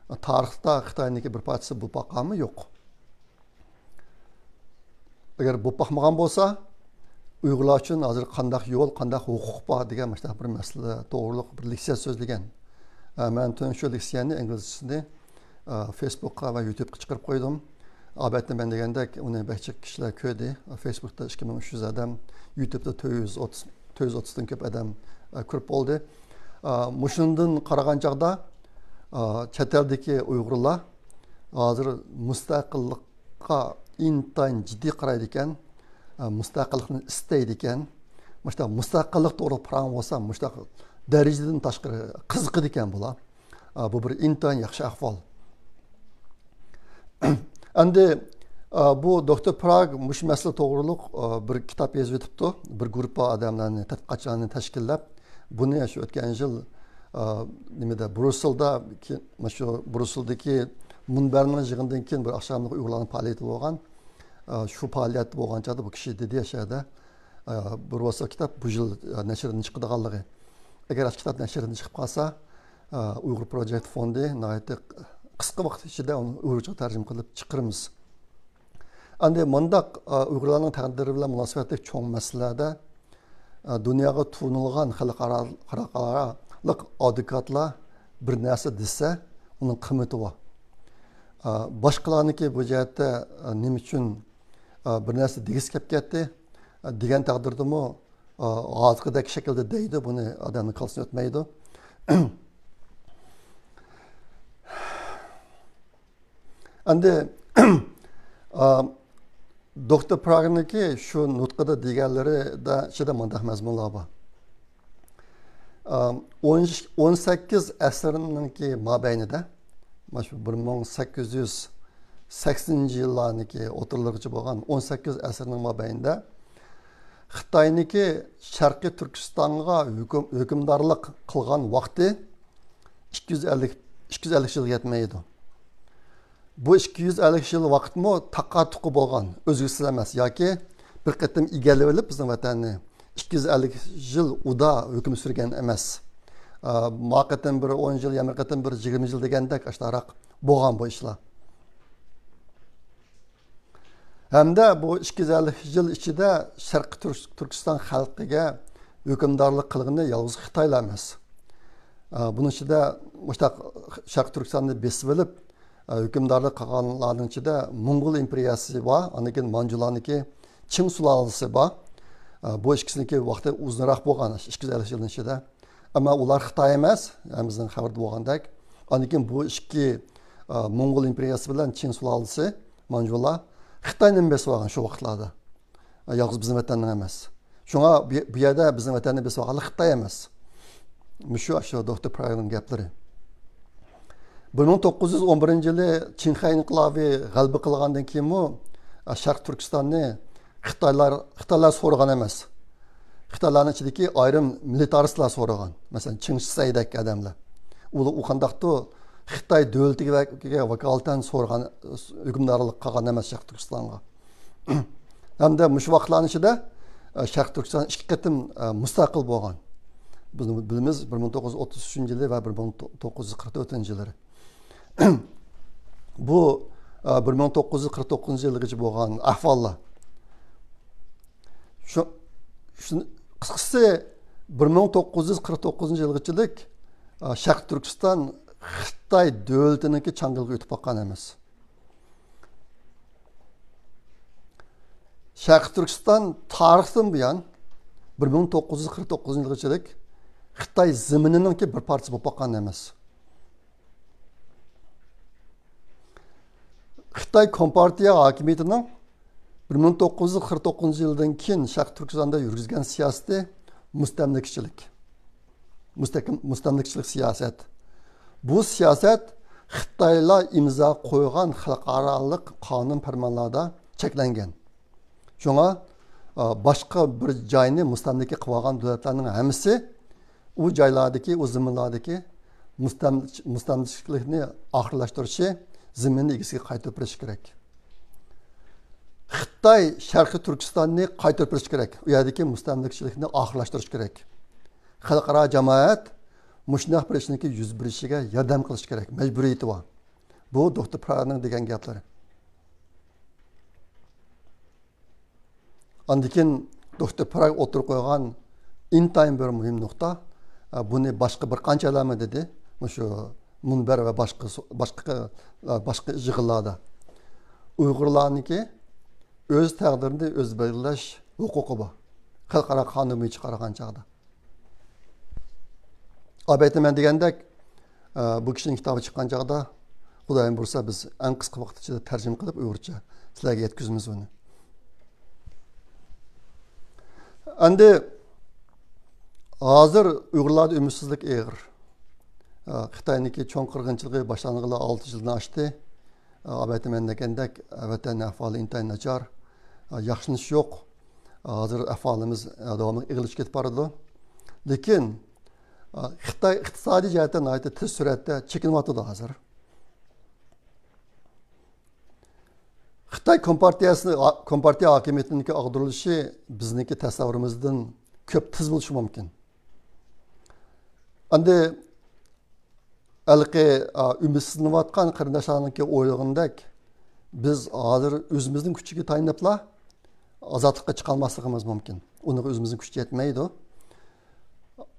تارىختا خىتاينىڭكى بىر پارچىسى بولۇپ باققانمۇ؟ يوق. ئەگەر بولۇپ باقمىغان بولسا، ئۇيغۇرلار ئۈچۈن ھازىر قانداق يول، قانداق ھوقۇق بار دېگەن مۇشۇنداق بىر مەسىلە توغرۇلۇق بىر لېكسىيە سۆزلىگەن. ئە، مەن تۈنۈگۈن شۇ لېكسىيەنى ئىنگلىزچىسىنى، ئە، فېيسبۇكقا ۋە يۇتۇبقا چىقىرىپ قويدۇم. ئەلۋەتتە، مەن دېگەندەك ئۇنى بەك جىق كىشىلەر كۆردى. فېيسبۇكتا ئىككى مىڭ ئۈچ يۈز ئادەم، يۇتۇبتا تۆت يۈز ئوتتۇز، تۆت يۈز ئوتتۇزدىن كۆپ ئادەم، ئە، كۆرۈپ بولدى. ئە، مۇشۇندىن قارىغان چاغدا، ئە، چەت ئەلدىكى ئۇيغۇرلار ھازىر مۇستەقىللىققا ئىنتايىن جىددىي قارايدىكەن، ئە، مۇستەقىللىقنى ئىستەيدىكەن. مۇشۇنداق مۇستەقىللىق توغرىلىق پاراڭ بولسا، مۇشۇنداق دەرىجىدىن تاشقىرى قىزىقىدىكەن بۇلار. ئە، بۇ بىر ئىنتايىن ياخشى ئەھۋال. ئەمدى، ئە، بۇ دوكتور پراگ مۇشۇ مەسىلە توغرۇلۇق، ئە، بىر كىتاب يېزىۋېتىپتۇ. بىر گۇرۇپپا ئادەملەرنى، تەتقىقاتچىلارنى تەشكىللەپ، بۇنى شۇ ئۆتكەن يىل، ئا، نېمىدە، بريۇسسېلدا، كېيىن، مانا شۇ بريۇسسېلدىكى مۇنبەرنىڭ يىغىنىدىن كېيىن بىر ئاخشاملىق ئۇيغۇرلارنىڭ پائالىيىتى بولغان. ئا، شۇ پائالىيەتتە بولغان چاغدا بۇ كىشى دېدى، ئەشەدە، ئا، بىر بولسا كىتاب بۇ يىل، ئا، نەشردىن چىقىدىغانلىقى. ئەگەر ئاشۇ كىتاب نەشردىن چىقىپ قالسا، ئا، ئۇيغۇر پروجېكت فوندى ناھايىتى قىسقا ۋاقىت ئىچىدە ئۇنى ئۇيغۇرچىغا تەرجىمە قىلىپ چىقىرىمىز. ئەمدى مۇنداق، ئە، ئۇيغۇرلارنىڭ تەقدىرى بىلەن مۇناسىۋەتلىك چوڭ مەسىلىلەردە، ئە، دۇنياغا تونۇلغان خەلقئارالىق ئادۋوكاتلار بىر نەرسە دېسە، ئۇنىڭ قىممىتى بار. ئە، باشقىلارنىڭكى بۇ جەھەتتە، ئە، نېمە ئۈچۈن، ئە، بىر نەرسە دېگۈسى كەپ كەتتى، ئە، دېگەن تەقدىردىمۇ، ئە، ھازىرقىدەك شەكىلدە دەيدۇ، بۇنى ئادەمنىڭ كاللىسىدىن ئۆتمەيدۇ. ئەمدى، ئا، دوكتور پراگنىڭكى شۇ نۇتقىدا دېگەنلىرىدە ئىچىدە مۇنداق مەزمۇنلار بار. ئون، ئون سەككىز ئەسىرنىڭكى مابەينىدە، مانا شۇ بىر مىڭ سەككىز يۈز سەكسىنىنچى يىللارنىڭكى ئوتتۇرىلىرىغىچە بولغان ئون سەككىز ئەسىرنىڭ مابەينىدە خىتاينىڭكى شەرقىي تۈركىستانغا ھۆكۈم-، ھۆكۈمدارلىق قىلغان ۋاقتى ئىككى يۈز ئەللىك، ئىككى يۈز ئەللىك يىلغا يەتمەيدۇ. بۇ ئىككى يۈز ئەللىك يىل ۋاقىتمۇ تاقا-تۇقا بولغان، ئۈزلۈكسىز ئەمەس ياكى بىر قېتىم ئىگىلىۋېلىپ بىزنىڭ ۋەتەننى ئىككى يۈز ئەللىك يىل ئۇدا ھۆكۈم سۈرگەن ئەمەس. ئا، ما قېتىم بىر ئون يىل، يەنە بىر قېتىم بىر يىگىرمە يىل دېگەندەك ئاشتاراق بولغان بۇ ئىشلار. ھەمدە بۇ ئىككى يۈز ئەللىك يىل ئىچىدە شەرقىي تۈرك-، تۈركىستان خەلقىگە ھۆكۈمدارلىق قىلغىنى يالغۇز خىتايلا ئەمەس. ئا، بۇنىڭ ئىچىدە مۇشتاق شەرقىي تۈركىستاننى بېسىۋېلىپ، ئا، ھۆكۈمدارلىق قىلغانلارنىڭ ئىچىدە موڭغۇل ئىمپېرىيەسى بار، ئاندىن كېيىن مانجۇلارنىڭكى چىڭ سۇلالىسى بار. ئا، بۇ ئىككىسىنىڭكى ۋاقتى ئۇزۇنراق بولغان، ئىككى يۈز ئەللىك يىلنىڭ ئىچىدە. ئەمما ئۇلار خىتاي ئەمەس، ھەممىمىزنىڭ خەۋىرىدە بولغاندەك. ئاندىن كېيىن بۇ ئىككى، ئا، موڭغۇل ئىمپېرىيەسى بىلەن چىڭ سۇلالىسى، مانجۇلار خىتاينى بېسىپ ئالغان شۇ ۋاقىتلاردا. ئا، يالغۇز بىزنىڭ ۋەتەننىڭ ئەمەس. شۇڭا بۇ، بۇ يەردە بىزنىڭ ۋەتەننى بېسىپ ئالغانلار خىتاي ئەمەس. مۇشۇ، ئاشۇ دوكتور پراگنىڭ گەپلىرى. بىر مىڭ توققۇز يۈز ئون بىرىنچى يىلى چىڭخەي ئىنقىلابى غەلىبە قىلغاندىن كېيىنمۇ، ئا، شەرقىي تۈركىستاننى خىتايلار، خىتايلار سورىغان ئەمەس. خىتايلارنىڭ ئىچىدىكى ئايرىم مىلىتارىستلار سورىغان. مەسىلەن، چېڭ شىسەيدەك ئادەملەر. ئۇلار ئۇ قانداقتۇ خىتاي دۆلىتىگە ۋە-، ۋاكالىتەن سورىغان، ھۆكۈمدارلىق قىلغان ئەمەس شەرقىي تۈركىستانغا. ھەمدە مۇشۇ ۋاقىتلارنىڭ ئىچىدە، ئە، شەرقىي تۈركىستان ئىككى قېتىم، ئە، مۇستەقىل بولغان. بىز بىلىمىز، بىر مىڭ توققۇز يۈز ئوتتۇز ئۈچىنچى يىلى ۋە بىر مىڭ توققۇز يۈز قىرىق تۆتىنچى يىللىرى. بۇ، ئە، بىر مىڭ توققۇز يۈز قىرىق توققۇزىنچى يىلغىچە بولغان ئەھۋاللار. شۇ، شۇ، قىسقىسى، بىر مىڭ توققۇز يۈز قىرىق توققۇزىنچى يىلغىچىلىك، ئە، شەرقىي تۈركىستان خىتاي دۆلىتىنىڭكى چاڭگىلىغا ئۆتۈپ باققان ئەمەس. شەرقىي تۈركىستان تارىختىن بۇيان، بىر مىڭ توققۇز يۈز قىرىق توققۇزىنچى يىلغىچىلىك خىتاي زېمىنىنىڭكى بىر پارچىسى بولۇپ باققان ئەمەس. خىتاي كومپارتىيە ھاكىمىيىتىنىڭ بىر مىڭ توققۇز يۈز قىرىق توققۇزىنچى يىلدىن كېيىن شەرقىي تۈركىستاندا يۈرگۈزگەن سىياسىتى مۇستەملىكىچىلىك. مۇستەھكەم، مۇستەملىكىچىلىك سىياسەت. بۇ سىياسەت خىتايلار ئىمزا قويغان خەلقئارالىق قانۇن پەرمانلاردا چەكلەنگەن. شۇڭا، ئا، باشقا بىر جاينى مۇستەملىكە قىلىۋالغان دۆلەتلەرنىڭ ھەممىسى ئۇ جايلاردىكى، ئۇ زېمىنلاردىكى مۇستەم-، مۇستەملىكىچىلىكنى ئاخىرلاشتۇرۇشى، زېمىننى ئىگىسىگە قايتۇرۇپ بېرىشى كېرەك. خىتاي شەرقىي تۈركىستاننى قايتۇرۇپ بېرىشى كېرەك. ئۇ يەردىكى مۇستەملىكىچىلىكنى ئاخىرلاشتۇرۇشى كېرەك. خەلقئارا جامائەت مۇشۇنداق بىر ئىشنىڭكى يۈز بېرىشىگە ياردەم قىلىشى كېرەك. مەجبۇرىيىتى بار. بۇ دوكتور پراگنىڭ دېگەن گەپلىرى. ئاندىن كېيىن دوكتور پراگ ئوتتۇرىغا قويغان ئىنتايىن بىر مۇھىم نۇقتا، ئە، بۇنى باشقا بىر قانچە ئەلەمە دېدى، مۇشۇ مۇنبەر ۋە باشقا سو-، باشقا، ئە، باشقا يىغىنلاردا. ئۇيغۇرلارنىڭكى ئۆز تەقدىرىنى ئۆزى بەلگىلەش ھوقۇقى بار. خەلقئارا قانۇن بويىچە قارىغان چاغدا. ئەلۋەتتە، مەن دېگەندەك، ئە، بۇ كىشىنىڭ كىتابى چىققان چاغدا، خۇدايىم بۇيرۇسا، بىز ئەڭ قىسقا ۋاقىت ئىچىدە تەرجىمە قىلىپ ئۇيغۇرچە سىلەرگە يەتكۈزىمىز ئۇنى. ئەمدى ھازىر ئۇيغۇرلاردا ئۈمىدسىزلىك ئېغىر. ئە، خىتاينىڭكى چوڭ قىرغىنچىلىقى باشلانغىلى ئالتە يىلدىن ئاشتى. ئە، ئەلۋەتتە، مەن دېگەندەك، ۋەتەن ئەھۋالى ئىنتايىن ناچار. ئە، ياخشىلىنىش يوق. ھازىر ئەھۋالىمىز، ئە، داۋاملىق ئېغىرلىشىپ كېتىپ بارىدۇ. لېكىن، ئە، خىتاي ئىقتىسادىي جەھەتتە ناھايىتى تېز سۈرئەتتە چېكىنىۋاتىدۇ ھازىر. خىتاي كومپارتىيەسى، كومپارتىيە ھاكىمىيىتىنىڭكى ئاغدۇرۇلۇشى بىزنىڭكى تەسەۋۋۇرىمىزدىن كۆپ تېز بولۇشى مۇمكىن. ئەمدى ھېلىقى، ئا، ئۈمىدسىزلىنىۋاتقان قېرىنداشلارنىڭكى ئويلىغىنىدەك، بىز ھازىر ئۆزىمىزنىڭ كۈچىگە تايىنىپلا ئازادلىققا چىقالماسلىقىمىز مۇمكىن. ئۇنىڭغا ئۆزىمىزنىڭ كۈچى يەتمەيدۇ.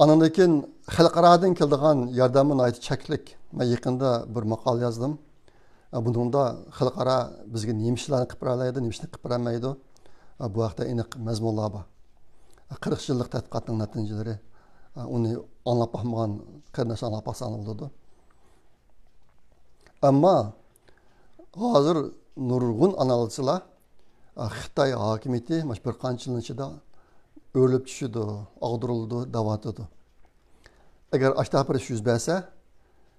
ئانىڭدىن كېيىن خەلقئارادىن كېلىدىغان ياردەممۇ ناھايىتى چەكلىك. مەن يېقىندا بىر ماقالە يازدىم. ئە، بۇنىڭدا خەلقئارا بىزگە نېمە ئىشلارنى قىلىپ بېرەلەيدۇ، نېمە ئىشنى قىلىپ بېرەلمەيدۇ. ئە، بۇ ھەقتە ئېنىق مەزمۇنلار بار. ئە، قىرىق يىللىق تەتقىقاتنىڭ نەتىجىلىرى، ئە، ئۇنى ئاڭلاپ باقمىغان قېرىنداشلار ئاڭلاپ باقساڭلار بولىدۇ. ئەمما ھازىر نۇرغۇن ئانالىزچىلار، ئە، خىتاي ھاكىمىيىتى مۇشۇ بىر قانچە يىلنىڭ ئىچىدە ئۆرۈلۈپ چۈشىدۇ، ئاغدۇرۇلىدۇ دەۋاتىدۇ. ئەگەر ئاشۇنداق بىر ئىش يۈز بەرسە،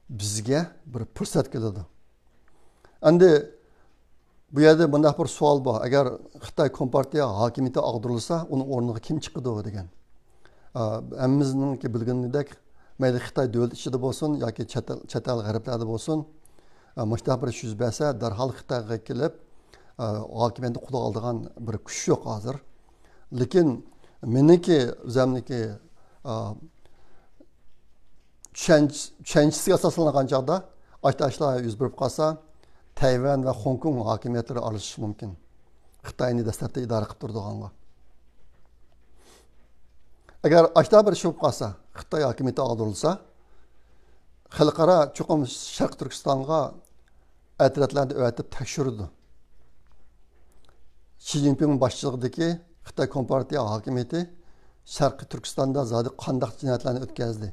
بىزگە بىر پۇرسەت كېلىدۇ. ئەمدى بۇ يەردە مۇنداق بىر سوئال بار. ئەگەر خىتاي كومپارتىيە ھاكىمىيىتى ئاغدۇرۇلسا، ئۇنىڭ ئورنىغا كىم چىقىدۇ دېگەن. ئا، ھەممىمىزنىڭكى بىلگىنىدەك، مەيلى خىتاي دۆلىتى ئىچىدە بولسۇن ياكى چەت ئەل، چەت ئەل غەربلەردە بولسۇن، ئا، مۇشۇنداق بىر ئىش يۈز بەرسە، دەرھال خىتايغا كېلىپ، ئا، ھاكىمىيەتنى قولىغا ئالىدىغان بىر كۈچ يوق ھازىر. لېكىن مېنىڭكى، ئۆزۈمنىڭكى، ئا، چۈشەنچ-، چۈشەنچىسىگە ئاساسلانغان چاغدا ئاشۇنداق ئىشلار يۈز بېرىپ قالسا، تەيۋەن ۋە خوڭكوڭ ھاكىمىيەتلىرى ئارىلىشىشى مۇمكىن. خىتاينى دەسلەپتە ئىدارە قىلىپ تۇرىدىغانغا. ئەگەر ئاشۇنداق بىر ئىش بولۇپ قالسا، خىتاي ھاكىمىيىتى ئاغدۇرۇلسا، خەلقئارا چوقۇم شەرقىي تۈركىستانغا ئەترەتلەرنى ئەۋەتىپ تەكشۈرىدۇ. شى جىنپىڭ باشچىلىقىدىكى خىتاي كومپارتىيە ھاكىمىيىتى شەرقىي تۈركىستاندا زادى قانداق جىنايەتلەرنى ئۆتكۈزدى؟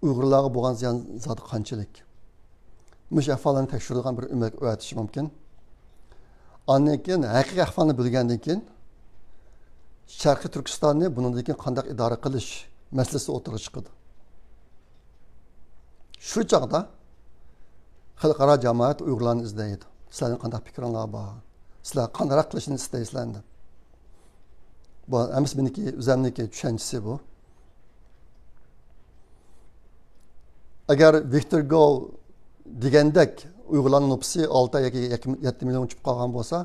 ئۇيغۇرلارغا بولغان زىيان زادى قانچىلىك؟ مۇشۇ ئەھۋاللارنى تەكشۈرىدىغان بىر ئۆمەك ئەۋەتىشى مۇمكىن. ئاندىن كېيىن ھەقىقىي ئەھۋالنى بىلگەندىن كېيىن، شەرقىي تۈركىستاننى بۇنىڭدىن كېيىن قانداق ئىدارە قىلىش مەسىلىسى ئوتتۇرىغا چىقىدۇ. شۇ چاغدا خەلقئارا جامائەت ئۇيغۇرلارنى ئىزدەيدۇ. سىلەرنىڭ قانداق پىكرىڭلار بار؟ سىلەر قانداقراق قىلىشنى ئىستەيسىلەر دەپ. بۇ ئەمەسە مېنىڭكى، ئۆزەمنىڭكى چۈشەنچىسى بۇ. ئەگەر ۋىكتور گو دېگەندەك ئۇيغۇرلارنىڭ نوپۇسى ئالتە ياكى يەتتە مىليون چۈشۈپ قالغان بولسا،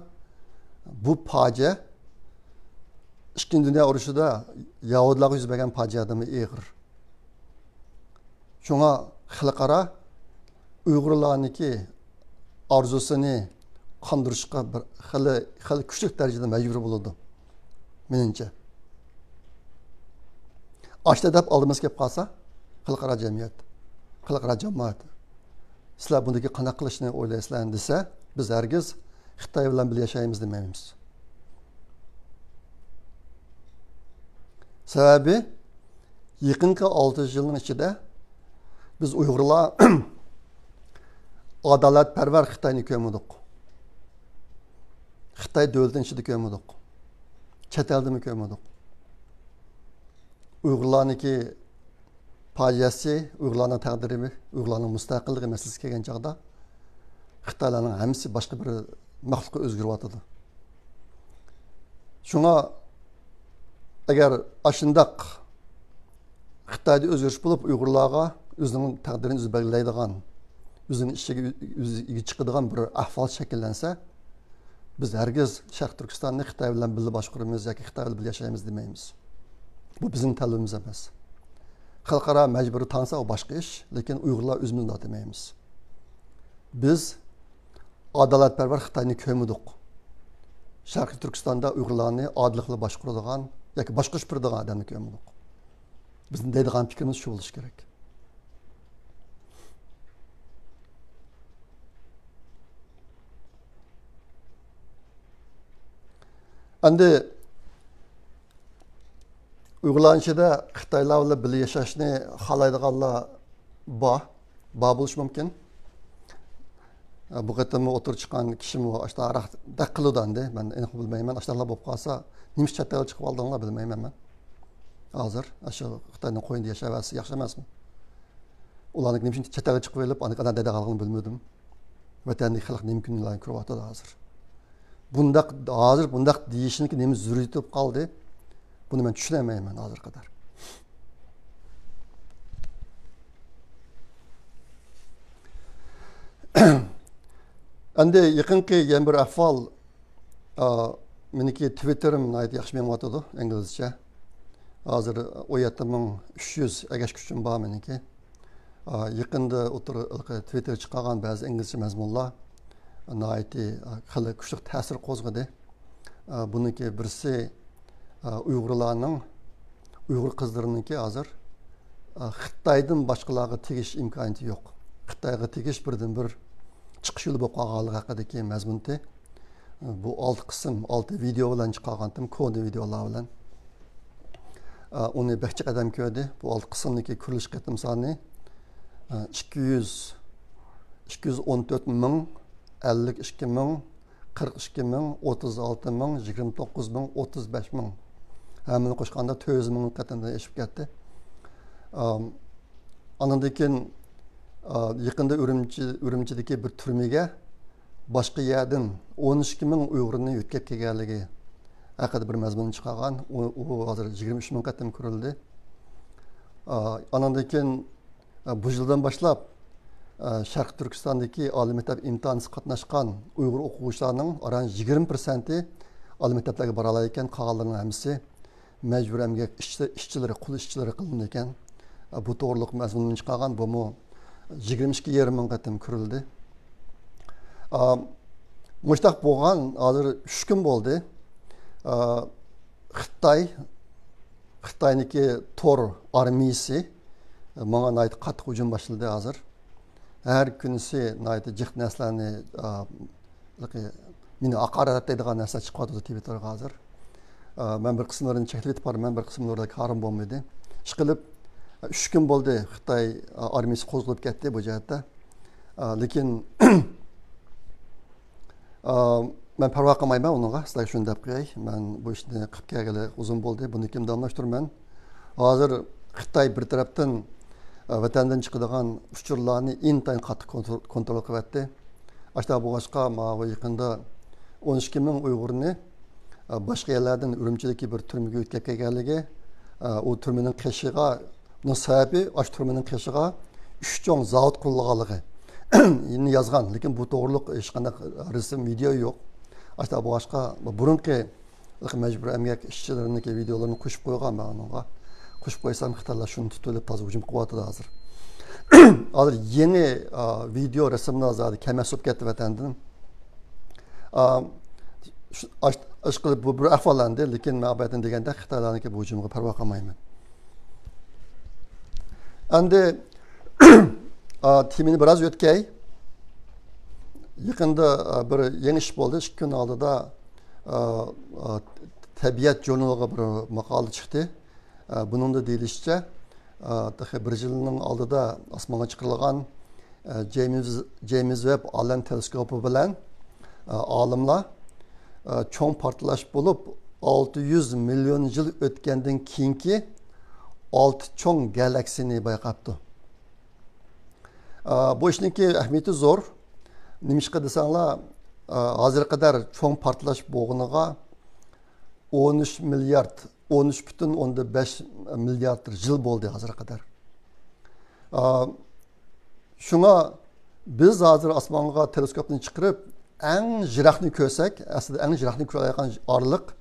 بۇ پاجىئە ئىككىنچى دۇنيا ئۇرۇشىدا يەھۇدىيلارغا يۈز بەرگەن پاجىئەدىنمۇ ئېغىر. شۇڭا خەلقئارا ئۇيغۇرلارنىڭكى ئارزۇسىنى قاندۇرۇشقا بىر خېلى، خېلى كۈچلۈك دەرىجىدە مەجبۇر بولىدۇ، مېنىڭچە. ئاشتا دەپ ئالدىمىزغا كېلىپ قالسا، خەلقئارا جەمئىيەت، خەلقئارا جامائەت، سىلەر بۇنىڭدىكى قانداق قىلىشنى ئويلايسىلەر دېسە، بىز ھەرگىز خىتاي بىلەن بىللە ياشايمىز دېمەيمىز. سەۋەبى، يېقىنقى ئالتە يۈز يىلنىڭ ئىچىدە بىز ئۇيغۇرلار ئادالەتپەرۋەر خىتاينى كۆرمىدۇق. خىتاي دۆلىتىنىڭ ئىچىدە كۆرمىدۇق. چەت ئەلدىمۇ كۆرمىدۇق. ئۇيغۇرلارنىڭكى پاجىئەسى، ئۇيغۇرلارنىڭ تەقدىرى، ئۇيغۇرلارنىڭ مۇستەقىللىقى مەسىلىسى كەلگەن چاغدا، خىتايلارنىڭ ھەممىسى باشقا بىر مەخلۇققا ئۆزگىرىۋاتىدۇ. شۇڭا ئەگەر ئاشۇنداق خىتايدا ئۆزگىرىش بولۇپ، ئۇيغۇرلارغا ئۆزىنىڭ تەقدىرىنى ئۆزى بەلگىلەيدىغان، ئۆزىنىڭ ئىشىگە ئۆزى ئىگە چىقىدىغان بىر ئەھۋال شەكىللەنسە، بىز ھەرگىز شەرقىي تۈركىستاننى خىتاي بىلەن بىللە باشقۇرىمىز ياكى خىتاي بىلەن بىللە ياشايمىز دېمەيمىز. بۇ بىزنىڭ تەلىپىمىز ئەمەس. خەلقئارا مەجبۇرىي تانسا، ئۇ باشقا ئىش، لېكىن ئۇيغۇرلار ئۆزىمىز مۇنداق دېمەيمىز. بىز ئادالەتپەرۋەر خىتاينى كۆرمىدۇق. شەرقىي تۈركىستاندا ئۇيغۇرلارنى ئادىللىق بىلەن باشقۇرىدىغان ياكى باشقۇرۇش بېرىدىغان ئادەمنى كۆرمىدۇق. بىزنىڭ دەيدىغان پىكرىمىز شۇ بولۇشى كېرەك. ئەمدى ئۇيغۇرلارنىڭ ئىچىدە خىتايلار بىلەن بىللە ياشاشنى خالايدىغانلار بار. بار بولۇشى مۇمكىن. بۇ قېتىممۇ ئوتتۇرىغا چىققان كىشىمۇ ئاشۇنداقراق دەپ قىلىدۇ ئەمدى. مەن ئېنىق بىلمەيمەن. ئاشۇنداقلار بولۇپ قالسا، نېمە ئۈچۈن چەت ئەلگە چىقىپ ئالدىڭلار بىلمەيمەن مەن. ھازىر ئاشۇ خىتاينىڭ قوينىدا ياشاۋەرسە ياخشى ئەمەسمۇ؟ ئۇلارنىڭ نېمە ئۈچۈن چەت ئەلگە چىقىپ ئېلىپ، ئاندىن قانداق دەيدىغانلىقىنى بىلمىدىم. ۋەتەندىكى خەلق نېمە كۈنلەرنى كۆرۈۋاتىدۇ ھازىر؟ بۇنداق، ھازىر بۇنداق دېيىشنىڭكى نېمە زۆرۈرىيىتى بولۇپ قالدى؟ بۇنى مەن چۈشىنەلمەيمەن ھازىرغا قەدەر. ئەمدى يېقىنقى يەنە بىر ئەھۋال، ئا، مېنىڭكى تىۋىتتېرىم ناھايىتى ياخشى مېڭىۋاتىدۇ، ئىنگلىزچە. ھازىر ئون يەتتە مىڭ ئۈچ يۈز ئەگەشكۈچىم بار مېنىڭكى. ئا، يېقىندا ئوتتۇرا، تىۋىتتېرغا چىقارغان بەزى ئىنگلىزچە مەزمۇنلار ناھايىتى، ئا، خېلى كۈچلۈك تەسىر قوزغىدى. ئا، بۇنىڭكى بىرسى، ئا، ئۇيغۇرلارنىڭ، ئۇيغۇر قىزلىرىنىڭكى ھازىر، ئا، خىتايدىن باشقىلارغا تېگىش ئىمكانىيىتى يوق. خىتايغا تېگىش بىردىنبىر چىقىش يولى بولۇپ قالغانلىقى ھەققىدىكى مەزمۇنتى. بۇ ئالتە قىسىم، ئالتە ۋىدېئو بىلەن چىقارغانتىم، كونا ۋىدېئولار بىلەن. ئۇنى بەك جىق ئادەم كۆردى. بۇ ئالتە قىسىمدىكى كۆرۈلۈش قېتىم سانى، ئىككى يۈز، ئىككى يۈز ئون تۆت مىڭ، ئەللىك ئىككى مىڭ، قىرىق ئىككى مىڭ، ئوتتۇز ئالتە مىڭ، يىگىرمە توققۇز مىڭ، ئوتتۇز بەش مىڭ. ھەممىنى قوشقاندا تۆت يۈز مىڭ قېتىمدىن ئېشىپ كەتتى. ئانىڭدىن كېيىن يېقىندا ئۈرۈمچى ئۈرۈمچىدىكى بىر تۈرمىگە باشقا يەردىن ئون ئىككى مىڭ ئۇيغۇرنى يۆتكەپ كەلگەنلىكى ھەققىدە بىر مەزمۇن چىقارغان. ئۇ ھازىر يىگىرمە ئۈچ مىڭ قېتىم كۆرۈلدى. ئانىڭدىن كېيىن بۇ يىلدىن باشلاپ شەرقىي تۈركىستاندىكى ئالىي مەكتەپ ئىمتىھانىغا قاتناشقان ئۇيغۇر ئوقۇغۇچىلارنىڭ ئاران يىگىرمە پىرسەنتى ئالىي مەكتەپلەرگە بارالايدىكەن، قالغانلىرىنىڭ ھەممىسى مەجبۇرىي ئەمگەك ئىشچى- ئىشچىلىرى، قۇل ئىشچىلىرى قىلىنىدىكەن. بۇ توغرىلىق مەزمۇننى چىقارغان، بۇمۇ يىگىرمە ئىككى يېرىم مىڭ قېتىم كۆرۈلدى. مۇشتاق بولغان ھازىر ئۈچ كۈن بولدى. خىتاي، خىتاينىڭكى تور ئارمىيىسى ماڭا ناھايىتى قاتتىق ھۇجۇم باشلىدى ھازىر. ھەر كۈنىسى ناھايىتى جىق نەرسىلەرنى، مېنى ھاقارەتلەيدىغان نەرسىلەر چىقىۋاتىدۇ تىۋىتتېرغا ھازىر. مەن بىر قىسىملىرىنى چەكلىۋېتىپ بارىمەن، بىر قىسىملىرىدا كارىم بولمىدى. ئىشقىلىپ، ئۈچ كۈن بولدى خىتاي ئارمىيىسى قوزغىلىپ كەتتى بۇ جەھەتتە. لېكىن مەن پەرۋا قىلمايمەن ئۇنىڭغا، سىلەرگە شۇنى دەپ قوياي. مەن بۇ ئىشنى قىلىپ كەلگىلى ئۇزۇن بولدى، بۇنى كېيىن داۋاملاشتۇرىمەن. ھازىر خىتاي بىر تەرەپتىن ۋەتەندىن چىقىدىغان ئۇچۇرلارنى ئىنتايىن قاتتىق كونترول، كونترول قىلىۋەتتى. ئاشۇنداق بولغاچقا، ماۋۇ يېقىندا ئون ئىككى مىڭ ئۇيغۇرنى باشقا يەرلەردىن ئۈرۈمچىدىكى بىر تۈرمىگە يۆتكەپ كەلگەنلىكى، ئۇ تۈرمىنىڭ قېشىغا، بۇنىڭ سەۋەبى ئاشۇ تۈرمىنىڭ قېشىغا ئۈچ چوڭ زاۋۇت قۇرۇلغانلىقى يازغان. لېكىن بۇ توغرىلىق ھېچقانداق رەسىم، ۋىدېو يوق. ئاشۇنداق بولغاچقا، بۇرۇنقى مەجبۇرىي ئەمگەك ئىشچىلىرىنىڭكى ۋىدېئولىرىنى قوشۇپ قويغان مەن ئۇنىڭغا. قوشۇپ قويسام، خىتايلار شۇنى تۇتۇۋېلىپ تازا ھۇجۇم قىلىۋاتىدۇ ھازىر. ھازىر يېڭى، ئا، ۋىدېئو رەسىملەر زادى كەلمەس بولۇپ كەتتى ۋەتەندىن. ئا، شۇ، ئاش-، ئىشقىلىپ بۇ بىر ئەھۋال ئەمدى، لېكىن مەن ئاۋۋالدىن دېگەندەك خىتايلارنىڭكى بۇ ھۇجۇمىغا پەرۋا قىلمايمەن. ئەمدى، ئا، تېمىنى بىراز ئۆتكەي. يېقىندا، ئا، بىر يېڭى ئىش بولدى. ئىككى كۈن ئالدىدا، ئا، ئا، تەبىئەت ژۇرنىلىغا بىر ماقالە چىقتى. ئا، بۇنىڭدا دېيىلىشىچە، ئا، تېخى بىر يىلنىڭ ئالدىدا ئاسمانغا چىقىرىلغان، ئا، جېيمس، جېيمس ۋېب ئالەم تېلېسكوپى بىلەن، ئا، ئالىملار، ئا، چوڭ پارتلاش بولۇپ، ئالتە يۈز مىليون يىل ئۆتكەندىن كېيىنكى ئالتە چوڭ گالاكسىيىنى بايقاپتۇ. ئا، بۇ ئىشنىڭكى ئەھمىيىتى زور. نېمىشقا دېسەڭلار، ئا، ھازىرغا قەدەر چوڭ پارتلاش بولغىنىغا ئون ئۈچ مىليارد، ئون ئۈچ پۈتۈن ئوندىن بەش مىليارد يىل بولدى ھازىرغا قەدەر. ئا، شۇڭا بىز ھازىر ئاسمانغا تېلېسكوپنى چىقىرىپ، ئەڭ يىراقنى كۆرسەك، ئەسلىدە ئەڭ يىراقنى كۆرەلەيدىغان ئارىلىق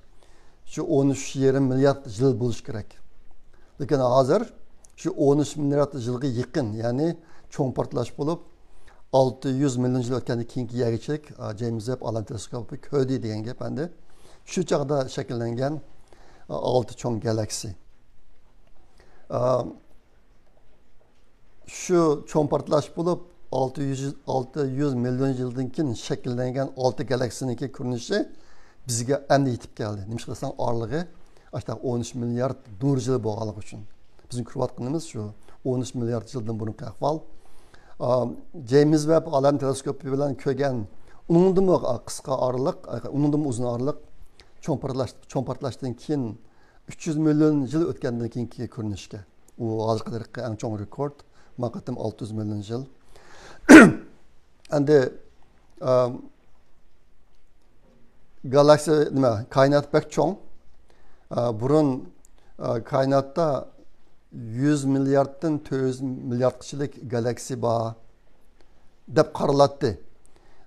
شۇ ئون ئۈچ يېرىم مىليارد يىل بولۇشى كېرەك. لېكىن ھازىر شۇ ئون ئۈچ مىليارد يىلغا يېقىن، يەنى چوڭ پارتلاش بولۇپ، ئالتە يۈز مىليون يىل ئۆتكەندىن كېيىنكى يەرگىچىلىك، ئا، جېيمس ۋېب ئالەم تېلېسكوپى كۆردى دېگەن گەپ ئەمدى. شۇ چاغدا شەكىللەنگەن، ئا، ئالتە چوڭ گالاكسىيە. ئا، شۇ چوڭ پارتلاش بولۇپ، ئالتە يۈز، ئالتە يۈز مىليون يىلدىن كېيىن شەكىللەنگەن ئالتە گالاكسىيەنىڭكى كۆرۈنۈشى بىزگە ئەمدى يېتىپ كەلدى. نېمىشقا دېسەڭ، ئارىلىقى ئاشۇنداق ئون ئۈچ مىليارد نۇر يىلى بولغانلىقى ئۈچۈن. بىزنىڭ كۆرۈۋاتقىنىمىز شۇ ئون ئۈچ مىليارد يىلدىن بۇرۇنقى ئەھۋال. ئا، جېيمس ۋېب ئالەم تېلېسكوپى بىلەن كۆرگەن، ئۇنىڭدىنمۇ قىسقا ئارىلىق، ئۇنىڭدىنمۇ ئۇزۇن ئارىلىق چوڭ پارتلاش، چوڭ پارتلاشتىن كېيىن ئۈچ يۈز مىليون يىل ئۆتكەندىن كېيىنكى كۆرۈنۈشكە. ئۇ ھازىرقى دەقىقە ئەڭ چوڭ رېكورد. ما قېتىم ئالتە يۈز مىليون يىل. ئەمدى، ئا، گالاكسىيە نېمە؟ كائىنات بەك چوڭ. ئا، بۇرۇن، ئا، كائىناتتا يۈز مىلياردتىن تۆت يۈز مىلياردقىچىلىك گالاكسىيە بار دەپ قارىلاتتى.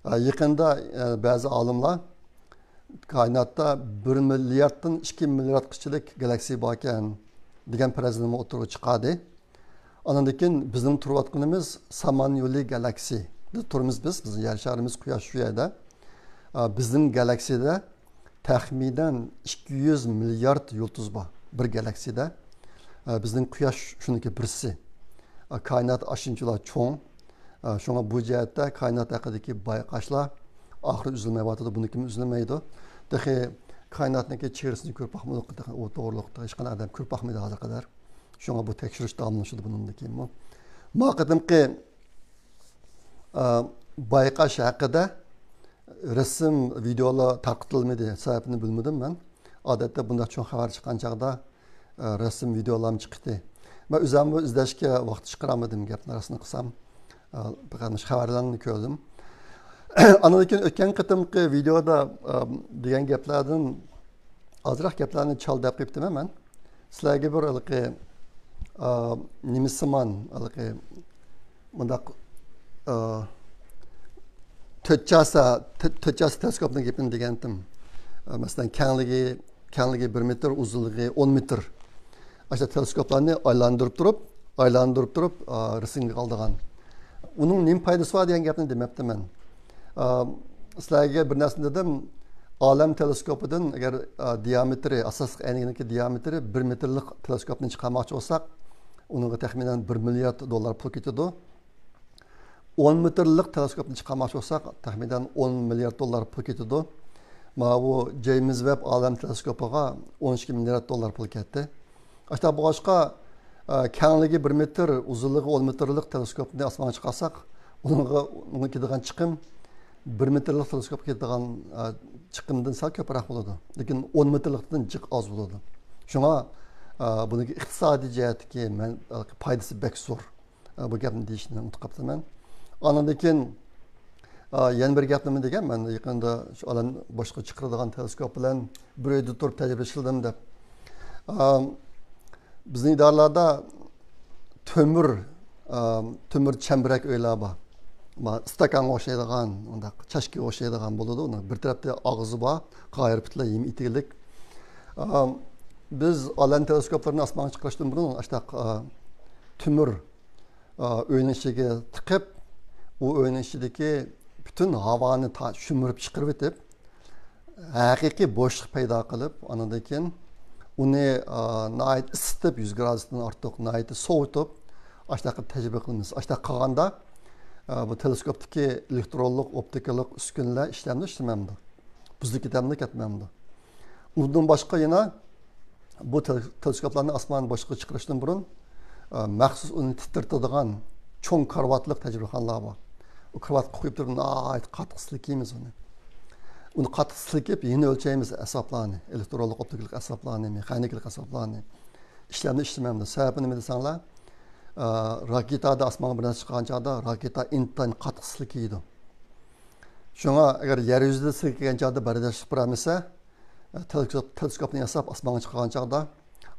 ئا، يېقىندا، ئا، بەزى ئالىملار كائىناتتا بىر مىلياردتىن ئىككى مىلياردقىچىلىك گالاكسىيە باركەن دېگەن پەرەزنىمۇ ئوتتۇرىغا چىقاردى. ئانىڭدىن كېيىن بىزنىڭ تۇرۇۋاتقىنىمىز سامانيولى گالاكسىيىدە تۇرىمىز بىز. بىزنىڭ يەر شارىمىز، قۇياش شۇ يەردە. ئا، بىزنىڭ گالاكسىيىدە تەخمىنەن ئىككى يۈز مىليارد يۇلتۇز بار بىر گالاكسىيىدە. ئا، بىزنىڭ قۇياش شۇنىڭكى بىرسى. ئا، كائىنات ئاشۇنچىلا چوڭ. ئا، شۇڭا بۇ جەھەتتە كائىنات ھەققىدىكى بايقاشلار ئاخىرى ئۈزۈلمەيۋاتىدۇ، بۇنىڭكىمۇ ئۈزۈلمەيدۇ. تېخى كائىناتنىڭكى چېگرىسىنى كۆرۈپ باقمىدۇق، تېخى ئۇ توغرىلىقتا ھېچقانداق ئادەم كۆرۈپ باقمىدى ھازىرغا قەدەر. شۇڭا بۇ تەكشۈرۈش داۋاملىشىدۇ بۇنىڭدىن كېيىنمۇ. ما قېتىمقى، ئا، بايقاش ھەققىدە رەسىم، ۋىدېئولار تارقىتىلمىدى. سەۋەبىنى بىلمىدىم مەن. ئادەتتە بۇنداق چوڭ خەۋەر چىققان چاغدا، ئە، رەسىم، ۋىدېئولارمۇ چىقتى. مەن ئۆزۈممۇ ئىزدەشكە ۋاقىت چىقىرالمىدىم، گەپنى راستىنى قىلسام. ئە، پەقەت مۇشۇ خەۋەرلەرنى كۆردۈم. ئاندىن كېيىن ئۆتكەن قېتىمقى ۋىدېئودا، ئە، دېگەن گەپلەردىن ئازراق گەپلەرنى چال دەپ قېپتىمەن مەن. سىلەرگە بىر ھېلىقى، ئە، نېمىسىمان، ھېلىقى مۇنداق، ئە، تۆت چاسا، تۆ-، تۆت چاسا تېلېسكوپنىڭ گېپىنى دېگەنتىم. ئە، مەسىلەن، كەڭلىكى، كەڭلىكى بىر مېتىر، ئۇزۇنلۇقى ئون مېتىر. ئاشۇ تېلېسكوپلارنى ئايلاندۇرۇپ تۇرۇپ، ئايلاندۇرۇپ تۇرۇپ، ئا، رېسىمگە ئالىدىغان. ئۇنىڭ نېمە پايدىسى بار دېگەن گەپنى دېمەپتىمەن. ئا، سىلەرگە بىر نەرسىنى دېدىم. ئالەم تېلېسكوپىدىن ئەگەر، ئا، دىيامېتىرى، ئاساسلىق ئەينىكىنىڭكى دىيامېتىرى بىر مېتىرلىق تېلېسكوپنى چىقارماقچى بولساق، ئۇنىڭغا تەخمىنەن بىر مىليارد دوللار پۇل كېتىدۇ. ئون مېتىرلىق تېلېسكوپنى چىقارماقچى بولساق، تەخمىنەن ئون مىليارد دوللار پۇل كېتىدۇ. ماۋۇ جېيمس ۋېب ئالەم تېلېسكوپىغا ئون ئىككى مىليارد دوللار پۇل كەتتى. ئاشۇنداق بولغاچقا، ئە، كەڭلىكى بىر مېتىر، ئۇزۇنلۇقى ئون مېتىرلىق تېلېسكوپنى ئاسمانغا چىقارساق، ئۇنىڭغا، ئۇنىڭغا كېتىدىغان چىقىم بىر مېتىرلىق تېلېسكوپقا كېتىدىغان، ئە، چىقىمدىن سەل كۆپرەك بولىدۇ. لېكىن ئون مېتىرلىقتىن جىق ئاز بولىدۇ. شۇڭا، ئە، بۇنىڭكى ئىقتىسادىي جەھەتتىكى مەن-، پايدىسى بەك زور. ئە، بۇ گەپنى دېيىشنى ئۇنتۇپ قاپتىمەن. ئاندىن كېيىن، ئە، يەنە بىر گەپنىمۇ دېگەن، مەن يېقىندا شۇ ئالەم بوشلۇقىغا چىقىرىدىغان تېلېسكوپ بىلەن بىر ئۆيدە تۇرۇپ تەجرىبە ئىشلىدىم دەپ. ئە، بىزنىڭ ئىدارىلەردە تۆمۈر، ئە، تۆمۈر چەمبىرەك ئۆيلەر بار. ما، ئىستاكانغا ئوخشايدىغان، ئۇنداق چاشكىغا ئوخشايدىغان بولىدۇ. ئۇنىڭ بىر تەرەپتە ئاغزى بار، قايرى پۇتىلار يېمە ئېتىگلىك. ئە، بىز ئالەم تېلېسكوپلىرىنى ئاسمانغا چىقىرىشتىن بۇرۇن ئاشتاق، ئە، تۆمۈر ئا، ئۆينىڭ ئىچىگە تىقىپ، ئۇ ئۆينىڭ ئىچىدىكى پۈتۈن ھاۋانى تا-، شۈمۈرۈپ چىقىرىۋېتىپ، ھەقىقىي بوشلۇق پەيدا قىلىپ، ئاندىن كېيىن ئۇنى، ئا، ناھايىتى ئىسسىتىپ، يۈز گرادۇستىن ئارتۇق ناھايىتى سوۋۇتۇپ، ئاشۇنداق قىلىپ تەجرىبە قىلىمىز. ئاشۇنداق قىلغاندا، ئا، بۇ تېلېسكوپتىكى ئېلېكترونلۇق، ئوپتىكىلىق ئۈسكۈنىلەر ئىشلەمدۇ، ئىشلىمەمدۇ؟ بۇزۇلۇپ كېتەمدۇ، كەتمەمدۇ؟ ئۇندىن باشقا يەنە بۇ تېل-، تېلېسكوپلارنى ئاسمان بوشلۇقىغا چىقىرىشتىن بۇرۇن، ئە، مەخسۇس ئۇنى تىترىتىدىغان چوڭ كارىۋاتلىق تەجرىبىخانىلار بار. ئۇ كارىۋاتقا قويۇپ تۇرۇپ ناھايىتى قاتتىق سىلكىيمىز ئۇنى. ئۇنى قاتتىق سىلكىپ، يەنە ئۆلچەيمىز ئەسۋابلارنى، ئېلېكترونلۇق، ئوپتىكىلىق ئەسۋابلارنى، مېخانىكىلىق ئەسۋابلارنى. ئىشلەمدۇ، ئىشلىمەمدۇ؟ سەۋەبىنى بىلسەڭلار، ئە، راكېتادا ئاسمانغا بىر نەرسە چىقارغان چاغدا راكېتا ئىنتايىن قاتتىق سىلكىيدۇ. شۇڭا ئەگەر يەر يۈزىدە سىلكىگەن چاغدا بەرداشلىق بېرەلمىسە، تېلېسكوپ، تېلېسكوپنى ياساپ ئاسمانغا چىقارغان چاغدا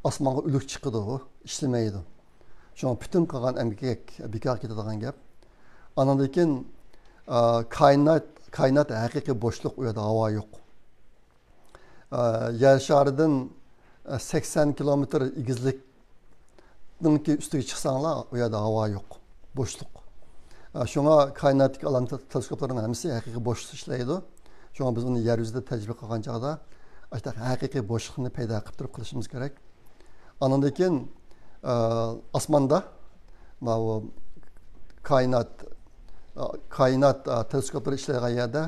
ئاسمانغا ئۆلۈك چىقىدۇ، ئىشلىمەيدۇ. شۇڭا پۈتۈن قىلغان ئەمگەك بىكارغا كېتىدىغان گەپ. ئاندىن كېيىن، ئا، كائىنات، كائىنات ھەقىقىي بوشلۇق، ئۇ يەردە ھاۋا يوق. ئا، يەر شارىدىن، ئا، سەكسەن كىلومېتىر ئېگىزلىك نىڭكى ئۈستىگە چىقساڭلار، ئۇ يەردە ھاۋا يوق، بوشلۇق. ئە، شۇڭا كائىناتتىكى ئالەم تېلېسكوپلىرىنىڭ ھەممىسى ھەقىقىي بوشلۇقتا ئىشلەيدۇ. شۇڭا بىز ئۇنى يەر يۈزىدە تەجرىبە قىلغان چاغدا، ئاشۇنداق ھەقىقىي بوشلۇقنى پەيدا قىلىپ تۇرۇپ قىلىشىمىز كېرەك. ئاندىن كېيىن، ئە، ئاسماندا، ماۋۇ كائىنات، ئە، كائىنات، ئە، تېلېسكوپلىرى ئىشلەيدىغان يەردە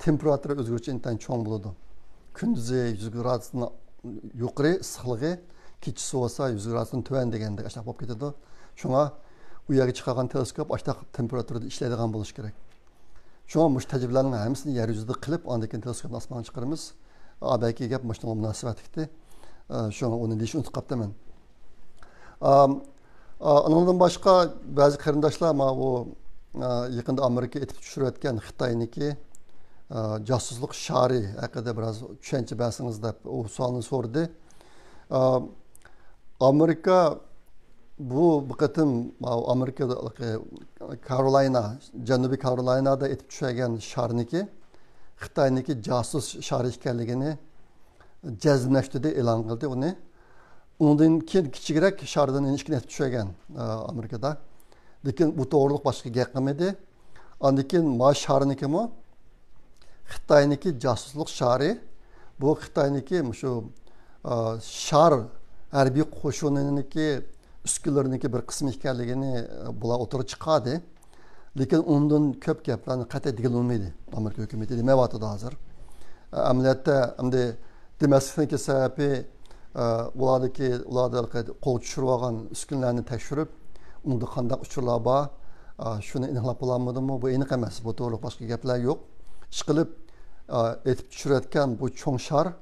تېمپېراتۇرا ئۆزگىرىشى ئىنتايىن چوڭ بولىدۇ. كۈندۈزى يۈز گرادۇستىن يۇقىرى ئىسسىقلىقى، كېچىسى بولسا يۈز گرادۇستىن تۆۋەن دېگەندەك ئاشۇنداق بولۇپ كېتىدۇ. شۇڭا ئۇ يەرگە چىقارغان تېلېسكوپ ئاشۇنداق تېمپېراتۇرىدا ئىشلەيدىغان بولۇشى كېرەك. شۇڭا مۇشۇ تەجرىبىلەرنىڭ ھەممىسىنى يەر يۈزىدە قىلىپ، ئاندىن كېيىن تېلېسكوپنى ئاسمانغا چىقىرىمىز. ئا، بەلكى گەپ مۇشۇنىڭغا مۇناسىۋەتلىكتى. ئا، شۇڭا ئۇنى دېيىشنى ئۇنتۇپ قاپتىمەن. ئا، ئا، ئۇنىڭدىن باشقا بەزى قېرىنداشلار ماۋۇ، ئا، يېقىندا ئامېرىكا ئېتىپ چۈشۈرۈۋەتكەن خىتاينىڭكى، ئا، جاسۇسلۇق شارى ھەققىدە بىراز چۈشەنچە بەرسىڭىز دەپ ئۇ سوئالنى سورىدى. ئا، ئامېرىكا بۇ، بۇ قېتىم ماۋۇ ئامېرىكا كارولاينا، جەنۇبىي كارولاينادا ئېتىپ چۈشۈرگەن شارنىكى خىتاينىكى جاسۇس شارى ئىكەنلىكىنى جەزملەشتۈردى، ئېلان قىلدى ئۇنى. ئۇنىڭدىن كېيىن كىچىكرەك شاردىن يەنە ئىككىنى ئېتىپ چۈشۈرگەن، ئە، ئامېرىكىدا. لېكىن بۇ توغرىلىق باشقا گەپ قىلمىدى. ئاندىن كېيىن ما شارنىكىمۇ خىتاينىكى جاسۇسلۇق شارى. بۇ خىتاينىكى مۇشۇ، ئە، شار ھەربىي قوشۇنىنىكى ئۈسكۈنىلىرىنىڭكى بىر قىسمى ئىكەنلىكىنى، ئە، بۇلار ئوتتۇرىغا چىقاردى. لېكىن ئۇنىڭدىن كۆپ گەپلەرنى قەتئىي دېگىلى بولمىدى. ئامېرىكا ھۆكۈمىتى دېمەيۋاتىدۇ ھازىر. ئەمەلىيەتتە، ئەمدى دېمەسلىكنىڭكى سەۋەبى، ئە، ئۇلاردىكى، ئۇلاردا قولغا چۈشۈرۈۋالغان ئۈسكۈنىلەرنى تەكشۈرۈپ، ئۇنىڭدا قانداق ئۇچۇرلار بار، ئە، شۇنى ئېنىقلاپ بولالمىدىمۇ؟ بۇ ئېنىق ئەمەس. بۇ توغرىلىق باشقا گەپلەر يوق. ئىشقىلىپ، ئە، ئېتىپ چۈشۈرۈۋەتكەن بۇ چوڭ شار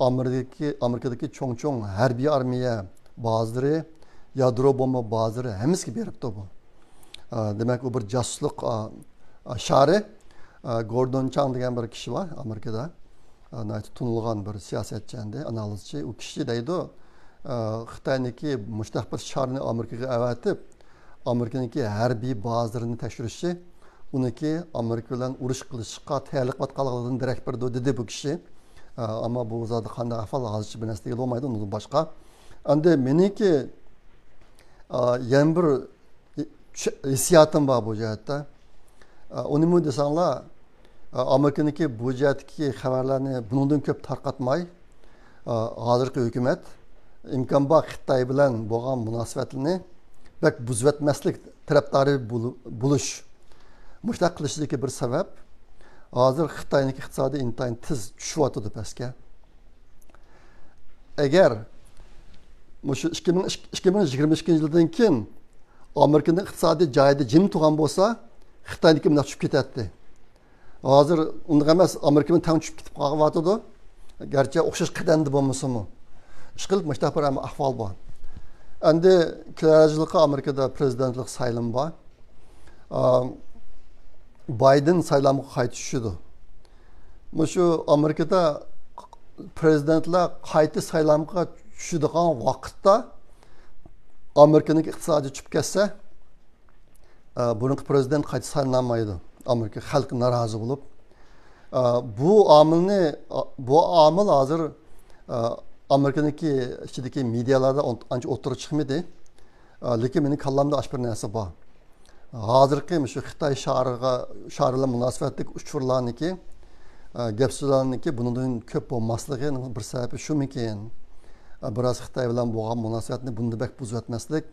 ئامېرىكىدىكى، ئامېرىكىدىكى چوڭ-چوڭ ھەربىي ئارمىيە بازىلىرى، يادرو بومبا بازىرى ھەممىسىگە بېرىپتۇ بۇ. ئا، دېمەك، ئۇ بىر جاسۇسلۇق، ئا، ئا، شارى. ئا، گوردون چاڭ دېگەن بىر كىشى بار ئامېرىكىدا. ئا، ناھايىتى تونۇلغان بىر سىياسەتچى ئەمدى، ئانالىزچى. ئۇ كىشى دەيدۇ، ئا، خىتاينىڭكى مۇشۇنداق بىر شارنى ئامېرىكىغا ئەۋەتىپ، ئامېرىكىنىڭكى ھەربىي بازىلىرىنى تەكشۈرۈشى، ئۇنىڭكى ئامېرىكا بىلەن ئۇرۇش قىلىشقا تەييارلىق قىلىۋاتقانلىقىدىن دېرەك بېرىدۇ، دېدى بۇ كىشى. ئا، ئەمما بۇ زادى قانداق ئەھۋال، ھازىرچە بىر نەرسە دېگىلى بولمايدۇ، ئۇنىڭدىن باشقا. ئەمدى مېنىڭكى، ئا، يەنە بىر چۈ-، ھېسسىياتىم بار بۇ جەھەتتە. ئا، ئۇ نېمە دېسەڭلار، ئا، ئامېرىكىنىڭكى بۇ جەھەتتىكى خەۋەرلەرنى بۇنىڭدىن كۆپ تارقاتماي، ئا، ھازىرقى ھۆكۈمەت ئىمكان بار خىتاي بىلەن بولغان مۇناسىۋەتلىرىنى بەك بۇزۇۋەتمەسلىك تەرەپدارى بولۇ-، بولۇش. مۇشۇنداق قىلىشىدىكى بىر سەۋەب، ھازىر خىتاينىڭكى ئىقتىسادى ئىنتايىن تېز چۈشۈۋاتىدۇ پەسكە. ئەگەر مۇشۇ ئىككى مىڭ، ئىككى مىڭ يىگىرمە ئىككىنچى يىلدىن كېيىن ئامېرىكىنىڭ ئىقتىسادى جايىدا جىم تۇرغان بولسا، خىتاينىڭكى مۇنداق چۈشۈپ كېتەتتى. ھازىر ئۇنداق ئەمەس، ئامېرىكىمۇ تەڭ چۈشۈپ كېتىپ قالىۋاتىدۇ. گەرچە ئوخشاش قەدەمدە بولمىسىمۇ. ئىشقىلىپ، مۇشۇنداق بىر ئەمما ئەھۋال بار. ئەمدى كېلەر يىلقى ئامېرىكىدا پرېزىدېنتلىق سايلىمى بار. ئا، بايدېن سايلامغا قايتا چۈشىدۇ. مۇشۇ ئامېرىكىدا پرېزىدېنتلار قايتا سايلامغا چۈشىدىغان ۋاقىتتا ئامېرىكىنىڭ ئىقتىسادى چۈشۈپ كەتسە، ئا، بۇرۇنقى پرېزىدېنت قايتا سايلىنالمايدۇ. ئامېرىكا خەلقى نارازى بولۇپ، ئا، بۇ ئامىلنى، ئا، بۇ ئامىل ھازىر، ئا، ئامېرىكىنىڭكى ئىچىدىكى مېدىيالاردا ئون-، ئانچە ئوتتۇرىغا چىقمىدى. ئا، لېكىن مېنىڭ كاللامدا ئاشۇ بىر نەرسە بار. ھازىرقى مۇشۇ خىتاي شارىغا، شارى بىلەن مۇناسىۋەتلىك ئۇچۇرلارنىڭكى، ئا، گەپ سۆزلەرنىڭكى بۇنىڭدىن كۆپ بولماسلىقىنىڭ بىر سەۋەبى شۇمىكىن؟ ئا، بىراز خىتاي بىلەن بولغان مۇناسىۋەتنى بۇندا بەك بۇزۇۋەتمەسلىك،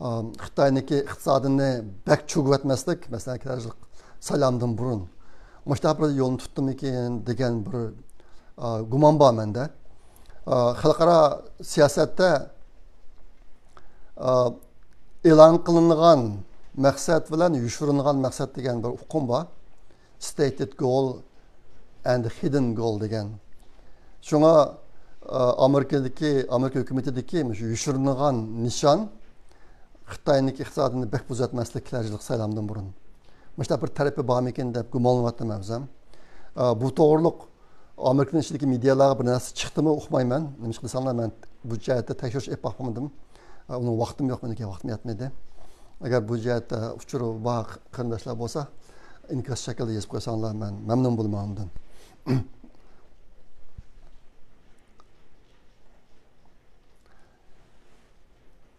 ئا، خىتاينىڭكى ئىقتىسادىنى بەك چۆكۈۋەتمەسلىك، مەسىلەن، كېلەر يىل سايلامدىن بۇرۇن مۇشۇنداق بىر يولنى تۇتتىمىكىن دېگەن بىر، ئا، گۇمان بار مەندە. ئا، خەلقئارا سىياسەتتە، ئا، ئېلان قىلىنغان مەقسەت بىلەن يوشۇرۇنغان مەقسەت دېگەن بىر ئۇقۇم بار. Stated goal and hidden goal دېگەن. شۇڭا، ئا، ئامېرىكىدىكى، ئامېرىكا ھۆكۈمىتىدىكى مۇشۇ يوشۇرۇنغان نىشان خىتاينىڭكى ئىقتىسادىنى بەك بۇزۇۋەتمەسلىك كېلەر يىللىق سايلامدىن بۇرۇن. مۇشۇنداق بىر تەرىپى بارمىكىن دەپ گۇمانلىنىۋاتىمەن ئۆزۈم. ئا، بۇ توغرۇلۇق ئامېرىكىنىڭ ئىچىدىكى مېدىيالارغا بىر نەرسە چىقتىمۇ ئۇقمايمەن. نېمىشقا دېسەڭلار، مەن بۇ جەھەتتە تەكشۈرۈش ئېلىپ باقمىدىم. ئۇنىڭ ۋاقتىم يوق، مېنىڭكى ۋاقتىم يەتمىدى. ئەگەر بۇ جەھەتتە ئۇچۇرى بار قېرىنداشلار بولسا، ئىنكاس شەكلىدە يېزىپ قويساڭلار، مەن مەمنۇن بولىمەن ئۇنىڭدىن.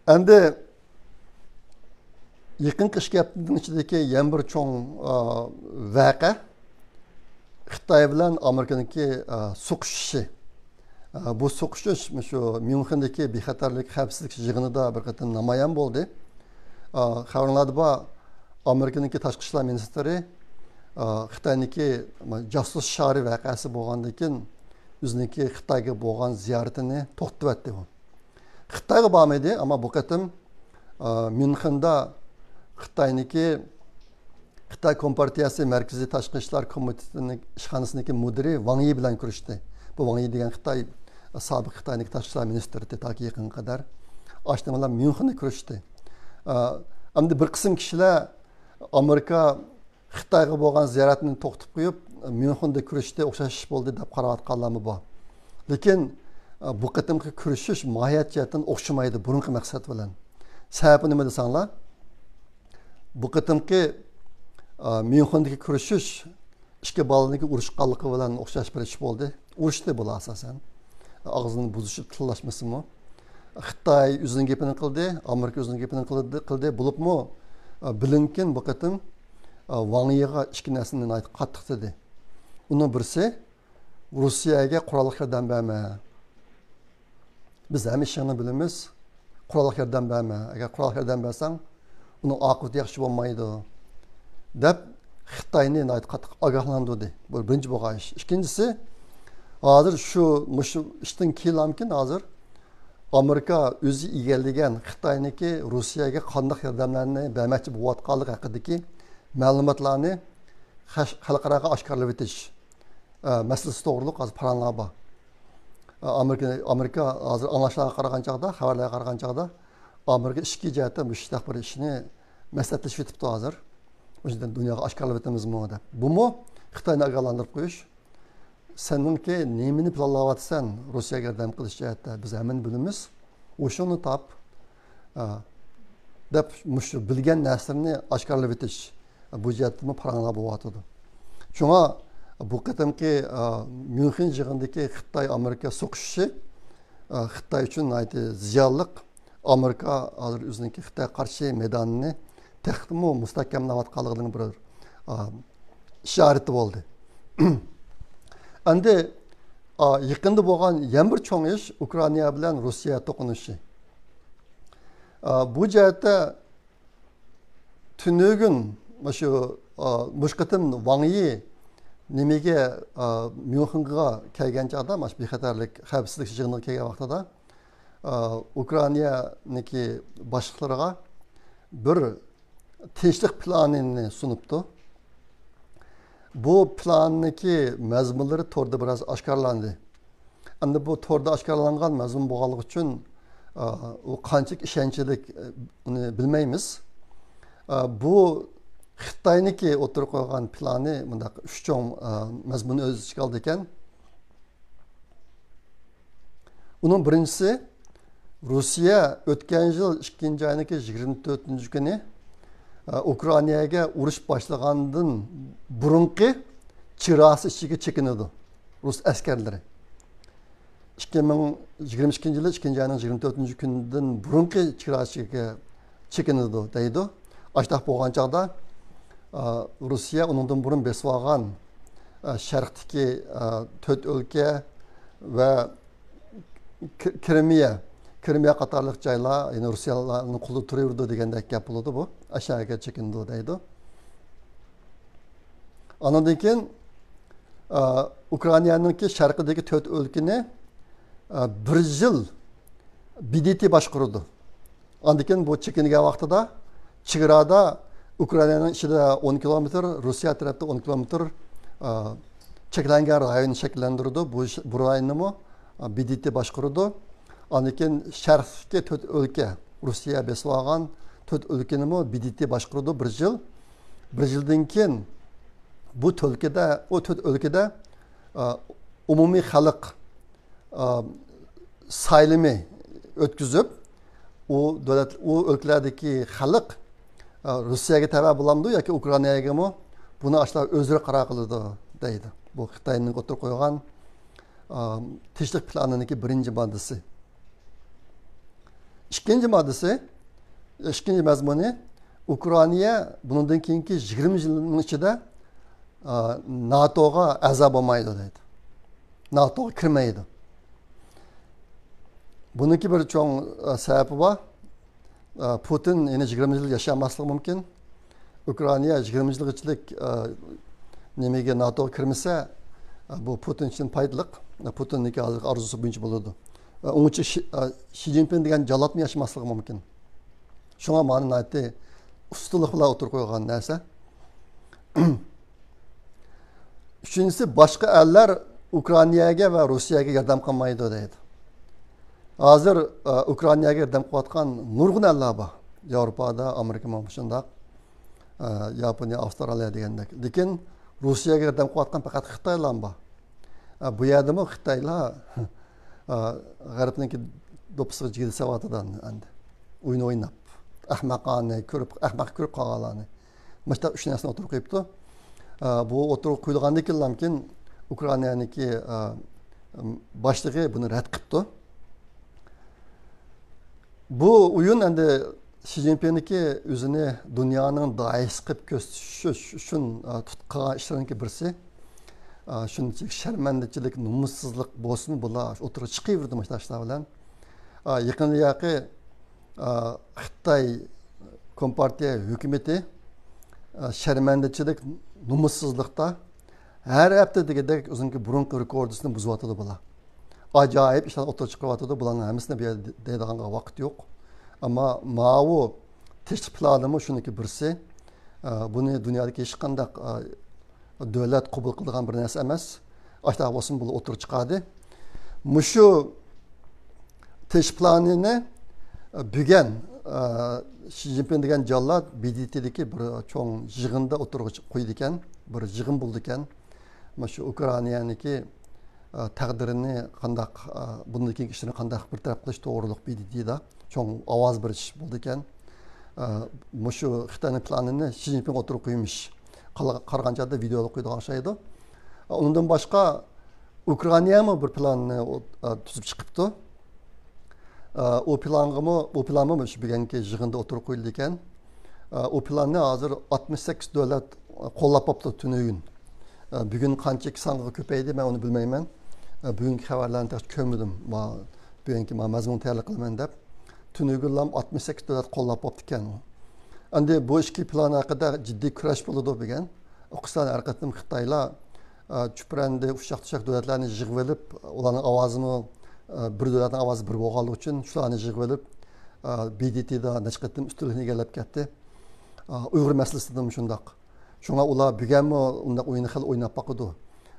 ئەمدى يېقىنقى ئىككى ھەپتىنىڭ ئىچىدىكى يەنە بىر چوڭ، ئا، ۋەقە خىتاي بىلەن ئامېرىكىنىڭكى، ئا، سوقۇشۇشى. ئا، بۇ سوقۇشۇش مۇشۇ ميۇنخېندىكى بىخەتەرلىك خەۋپسىزلىك يىغىنىدا بىر قېتىم نامايان بولدى. ئا، خەۋەرلەردە بار، ئامېرىكىنىڭكى تاشقى ئىشلار مىنىستىرى، ئا، خىتاينىڭكى جاسۇس شارى ۋەقەسى بولغاندىن كېيىن ئۆزىنىڭكى خىتايغا بولغان زىيارىتىنى توختىتىۋەتتى ئۇ. خىتايغا بارمىدى، ئەمما بۇ قېتىم، ئا، ميۇنخېندا خىتاينىڭكى، خىتاي كومپارتىيەسى مەركىزىي تاشقى ئىشلار كومىتېتىنىڭ ئىشخانىسىنىڭكى مۇدىرى ۋاڭ يى بىلەن كۆرۈشتى. بۇ ۋاڭ يى دېگەن خىتاي، سابىق خىتاينىڭكى تاشقى ئىشلار مىنىستىرى ئىدى، تاكى يېقىنغا قەدەر. ئاشۇ بىلەن ميۇنخېندا كۆرۈشتى. ئا، ئەمدى بىر قىسىم كىشىلەر ئامېرىكا خىتايغا بولغان زىيارەتنى توختىتىپ قويۇپ، ميۇنخېندا كۆرۈشتى، ئوخشاش ئىش بولدى دەپ قاراۋاتقانلارمۇ بار. لېكىن، ئە، بۇ قېتىمقى كۆرۈشۈش ماھىيەت جەھەتتىن ئوخشىمايدۇ بۇرۇنقى مەقسەت بىلەن. سەۋەبى نېمە دېسەڭلار، بۇ قېتىمقى، ئە، ميۇنخېندىكى كۆرۈشۈش ئىككى بالىنىڭكى ئۇرۇشقانلىقى بىلەن ئوخشاش بىر ئىش بولدى. ئۇرۇشتى بۇلار ئاساسەن. ئاغزىنى بۇزۇشۇپ تىللاشمىسىمۇ. خىتاي ئۆزىنىڭ گېپىنى قىلدى، ئامېرىكا ئۆزىنىڭ گېپىنى قىلدى، قىلدى. بولۇپمۇ، ئە، بلىنكېن بۇ قېتىم، ئە، ۋاڭ يىغا ئىككى نەرسىنى ناھايىتى قاتتىق دېدى. ئۇنىڭ بىرسى، روسىيەگە قوراللىق ياردەم بەرمە. بىز ھەممە ئىشىڭنى بىلىمىز. قوراللىق ياردەم بەرمە. ئەگەر قوراللىق ياردەم بەرسەڭ، ئۇنىڭ ئاقىۋىتى ياخشى بولمايدۇ، دەپ خىتاينى ناھايىتى قاتتىق ئاگاھلاندۇردى. بۇ بىرىنچى بولغان ئىش. ئىككىنچىسى، ھازىر شۇ، مۇشۇ ئىشتىن كېيىنلامكىن ھازىر ئامېرىكا ئۆزى ئىگىلىگەن خىتاينىڭكى روسىيەگە قانداق ياردەملەرنى بەرمەكچى بولۇۋاتقانلىقى ھەققىدىكى مەلۇماتلارنى خەش-، خەلقئاراغا ئاشكارىلىۋېتىش، ئە، مەسىلىسى توغرۇلۇق ھازىر پاراڭلار بار. ئە، ئامېرىكا، ئامېرىكا ھازىر ئاڭلاشلارغا قارىغان چاغدا، خەۋەرلەرگە قارىغان چاغدا، ئامېرىكا ئىچكى جەھەتتە مۇشۇنداق بىر ئىشنى مەسلىھەتلىشىۋېتىپتۇ ھازىر. مۇشۇنداق دۇنياغا ئاشكارىلاۋېتىمىزمۇ دەپ. بۇمۇ خىتاينى ئاگاھلاندۇرۇپ قويۇش. سېنىڭكى نېمىنى پىلانلاۋاتىسەن روسىيەگە ياردەم قىلىش جەھەتتە؟ بىز ھەممىنى بىلىمىز. ھوشۇڭنى تاپ، ئا، دەپ مۇشۇ بىلگەن نەرسىلىرىنى ئاشكارىلاۋېتىش بۇ جەھەتتىمۇ پاراڭلار بولۇۋاتىدۇ. شۇڭا بۇ قېتىمقى، ئا، ميۇنخېن يىغىنىدىكى خىتاي ئامېرىكا سوقۇشۇشى، ئا، خىتاي ئۈچۈن ناھايىتى زىيانلىق. ئامېرىكا ھازىر ئۆزىنىڭكى خىتايغا قارشى مەيدانىنى تېخىمۇ مۇستەھكەملەۋاتقانلىقىنىڭ بىر، ئا، ئىشارىتى بولدى. ئەمدى، ئا، يېقىندا بولغان يەنە بىر چوڭ ئىش ئۇكرائىنا بىلەن روسىيە توقۇنۇشى. ئا، بۇ جەھەتتە تۈنۈگۈن مۇشۇ، ئا، مۇشۇ قېتىم ۋاڭ يى نېمىگە، ئا، ميۇنخېنغا كەلگەن چاغدا، مانا شۇ بىخەتەرلىك خەۋپسىزلىك يىغىنىغا كەلگەن ۋاقتىدا، ئا، ئۇكرائىنانىڭكى باشلىقلىرىغا بىر تىنچلىق پىلانىنى سۇنۇپتۇ. بۇ پىلاننىڭكى مەزمۇنلىرى توردا بىراز ئاشكارىلاندى. ئەمدى بۇ توردا ئاشكارىلانغان مەزمۇن بولغانلىقى ئۈچۈن، ئا، ئۇ قانچىلىك ئىشەنچلىك، ئۇنى بىلمەيمىز. ئا، بۇ خىتاينىڭكى ئوتتۇرىغا قويغان پىلانى مۇنداق ئۈچ چوڭ، ئا، مەزمۇننى ئۆز ئىچىگە ئالىدىكەن. ئۇنىڭ بىرىنچىسى، روسىيە ئۆتكەن يىل ئىككىنچى ئاينىڭكى يىگىرمە تۆتىنچى كۈنى، ئا، ئۇكرائىناگە ئۇرۇش باشلىغاندىن بۇرۇنقى چېگراسى ئىچىگە چېكىنىدۇ رۇس ئەسكەرلىرى. ئىككى مىڭ يىگىرمە ئىككىنچى يىلى ئىككىنچى ئاينىڭ يىگىرمە تۆتىنچى كۈنىدىن بۇرۇنقى چېگراسىغا چېكىنىدۇ دەيدۇ. ئاشۇنداق بولغان چاغدا، ئا، روسىيە ئۇنىڭدىن بۇرۇن بېسىۋالغان، ئا، شەرقتىكى، ئا، تۆت ئۆلكە ۋە ك-، كرىمىيە، كرىمىيە قاتارلىق جايلار يەنە روسىيەلەرنىڭ قولىدا تۇرۇۋېرىدۇ دېگەندەك گەپ بولىدۇ بۇ. ئاشۇ يەرگە چېكىنىدۇ دەيدۇ. ئاندىن كېيىن، ئا، ئۇكرائىنانىڭكى شەرقىدىكى تۆت ئۆلكىنى، ئا، بىر يىل ب د ت باشقۇرىدۇ. ئاندىن كېيىن بۇ چېكىنگەن ۋاقتىدا چېگرادا ئۇكرائىنانىڭ ئىچىدە ئون كىلومېتىر، روسىيە تەرەپتە ئون كىلومېتىر، ئا، چەكلەنگەن رايون شەكىللەندۈرىدۇ. بۇ ش-، بۇ رايوننىمۇ، ئا، ب د ت باشقۇرىدۇ. ئاندىن كېيىن شەرقتىكى تۆت ئۆلكە، روسىيە بېسىۋالغان تۆت ئۆلكىنىمۇ ب د ت باشقۇرىدۇ بىر يىل. بىر يىلدىن كېيىن بۇ تۆلكىدە، ئۇ تۆت ئۆلكىدە، ئا، ئومۇمىي خەلق، ئا، سايلىمى ئۆتكۈزۈپ، ئۇ دۆلەت، ئۇ ئۆلكىلەردىكى خەلق، ئا، روسىيەگە تەۋە بولامدۇ ياكى ئۇكرائىناگىمۇ، بۇنى ئاشۇلار ئۆزلىرى قارار قىلىدۇ دەيدۇ. بۇ خىتاينىڭ ئوتتۇرىغا قويغان، ئا، تىنچلىق پىلانىنىڭكى بىرىنچى ماددىسى. ئىككىنچى ماددىسى، ئىككىنچى مەزمۇنى، ئۇكرائىنا بۇنىڭدىن كېيىنكى يىگىرمە يىلنىڭ ئىچىدە، ئا، ناتوغا ئەزا بولمايدۇ دەيدۇ. ناتوغا كىرمەيدۇ. بۇنىڭكى بىر چوڭ، ئا، سەۋەبى بار. ئا، پۇتىن يەنە يىگىرمە يىل ياشىيالماسلىقى مۇمكىن. ئۇكرائىنا يىگىرمە يىلغىچىلىك، ئا، نېمىگە، ناتوغا كىرمىسە، ئا، بۇ پۇتىن ئۈچۈن پايدىلىق. پۇتىننىڭكى ھازىرقى ئارزۇسى بويىچە بولىدۇ. ئا، ئۇنىڭغىچە شى-، ئا، شى جىنپىڭ دېگەن جاللاتمۇ ياشىماسلىقى مۇمكىن. شۇڭا مانا ناھايىتى ئۇستىلىق بىلەن ئوتتۇرىغا قويغان نەرسە. ئۈچىنچىسى، باشقا ئەللەر ئۇكرائىناگە ۋە روسىيەگە ياردەم قىلمايدۇ دەيدۇ. ھازىر، ئا، ئۇكرائىناگە ياردەم قىلىۋاتقان نۇرغۇن ئەللەر بار. ياۋروپادا، ئامېرىكىمۇ شۇنداق. ئا، ياپونىيە، ئاۋسترالىيە دېگەندەك. لېكىن روسىيەگە ياردەم قىلىۋاتقان پەقەت خىتايلا بار. ئا، بۇ يەردىمۇ خىتايلار، ئا، غەربنىڭكى دوپپىسىغا جىگدە سېلىۋاتىدۇ ئەمدى. ئويۇن ئويناپ. ئەخمەقانە كۆرۈپ، ئەخمەق كۆرۈپ قالغانلارنى. مۇشۇنداق ئۈچ نەرسىنى ئوتتۇرىغا قويۇپتۇ. ئا، بۇ ئوتتۇرىغا قويۇلغاندىن كېيىنلامكىن ئۇكرائىنانىڭكى، ئا، باشلىقى بۇنى رەت قىپتۇ. بۇ ئويۇن ئەمدى شى جىنپىڭنىڭكى ئۆزىنى دۇنيانىڭ داھىيسى قىلىپ كۆرسىتىش ئۈچۈن، ئا، تۇت-، قىلغان ئىشلىرىنىڭكى بىرسى. ئا، شۇنچىلىك شەرمەندىچىلىك، نومۇسسىزلىق بولسىمۇ، بۇلار ئوتتۇرىغا چىقىۋېرىدۇ مۇشۇنداق ئىشلار بىلەن. ئا، يېقىندىياقى، ئا، خىتاي كومپارتىيە ھۆكۈمىتى، ئا، شەرمەندىچىلىك، نومۇسسىزلىقتا ھەر ھەپتە دېگۈدەك ئۆزىنىڭكى بۇرۇنقى رېكوردىسىنى بۇزۇۋاتىدۇ بۇلار. ئاجايىپ ئىشلارنى ئوتتۇرىغا چىقىرىۋاتىدۇ. بۇلارنىڭ ھەممىسىنى بۇ يەردە دەيدىغانغا ۋاقىت يوق. ئەمما ماۋۇ تىنچلىق پىلانىمۇ شۇنىڭكى بىرسى. ئا، بۇنى دۇنيادىكى ھېچقانداق، ئا، دۆلەت قوبۇل قىلىدىغان بىر نەرسە ئەمەس. ئاشۇنداق بولسىمۇ بۇلار ئوتتۇرىغا چىقاردى. مۇشۇ تىنچلىق پىلانىنى، ئا، بۈگەن، ئە، شى جىنپىڭ دېگەن جاللات ب د ت دىكى بىر چوڭ يىغىندا ئوتتۇرىغا چىق-، قويىدىكەن، بىر يىغىن بولىدىكەن. مانا شۇ ئۇكرائىنانىڭكى، ئە، تەقدىرىنى قانداق، ئە، بۇندىن كېيىنكى ئىشلىرىنى قانداق بىر تەرەپ قىلىش توغرۇلۇق ب د ت دا چوڭ ئاۋاز بېرىش بولىدىكەن. ئە، مۇشۇ خىتاينىڭ پىلانىنى شى جىنپىڭ ئوتتۇرىغا قويمىش. قال-، قارىغان چاغدا ۋىدېئولار قويىدىغان ئوخشايدۇ. ئە، ئۇنىڭدىن باشقا ئۇكرائىنامۇ بىر پىلاننى ئو-، ئە، تۈزۈپ چىقىپتۇ. ئە، ئۇ پىلانغىمۇ، ئۇ پىلانمۇ مۇشۇ بۈگۈنكى يىغىندا ئوتتۇرىغا قويۇلىدىكەن. ئە، ئۇ پىلاننى ھازىر ئاتمىش سەككىز دۆلەت قوللاپ باپتۇ تۈنۈگۈن. ئە، بۈگۈن قانچىلىك سانغا كۆپەيدى، مەن ئۇنى بىلمەيمەن. ئە، بۈگۈنكى خەۋەرلەرنى تېخى كۆرمىدىم. ما-، بۈگۈنكى ما مەزمۇن تەييارلىق قىلىمەن دەپ. تۈنۈگۈنلام ئاتمىش سەككىز دۆلەت قوللاپ باپتىكەن. ئەمدى بۇ ئىككى پىلان ھەققىدە جىددىي كۈرەش بولىدۇ بۈگۈن. ئۇقىسان ھەر قېتىم خىتايلار، ئە، چۈپرەندە ئۇششاق-چۈششەك دۆلەتلەرنى يىغىۋېلىپ، ئۇلارنىڭ ئاۋازىمۇ، ئە، بىر دۆلەتنىڭ ئاۋازى بىر بولغانلىقى ئۈچۈن شۇلارنى يىغىۋېلىپ، ئە، ب د ت دا نەچچە قېتىم ئۈستۈنلۈكنى ئىگىلەپ كەتتى. ئە، ئۇيغۇر مەسىلىسىدىمۇ شۇنداق. شۇڭا ئۇلار بۈگۈنمۇ ئۇنداق ئويۇننى خېلى ئويناپ باقىدۇ.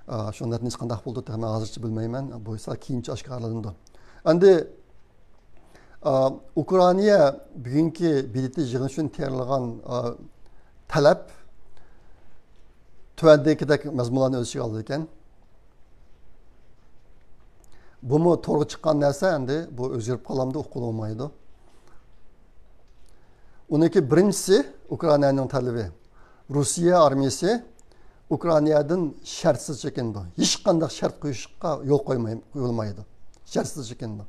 ئە، شۇ نەتىجىسى قانداق بولىدۇ، تېخى مەن ھازىرچە بىلمەيمەن. بولسا كېيىنچە ئاشكارىلىنىدۇ. ئەمدى ئا، ئۇكرائىنا بۈگۈنكى ب د ت يىغىنى ئۈچۈن تەييارلىغان، ئا، تەلەپ تۆۋەندىكىدەك مەزمۇنلارنى ئۆز ئىچىگە ئالىدىكەن. بۇمۇ تورغا چىققان نەرسە، ئەمدى بۇ ئۆزگىرىپ قالامدۇ، ئۇققىلى بولمايدۇ. ئۇنىڭكى بىرىنچىسى، ئۇكرائىنانىڭ تەلىپى. روسىيە ئارمىيىسى ئۇكرائىنادىن شەرتسىز چېكىنىدۇ. ھېچقانداق شەرت قويۇشقا يول قويماي-، قويۇلمايدۇ. شەرتسىز چېكىنىدۇ.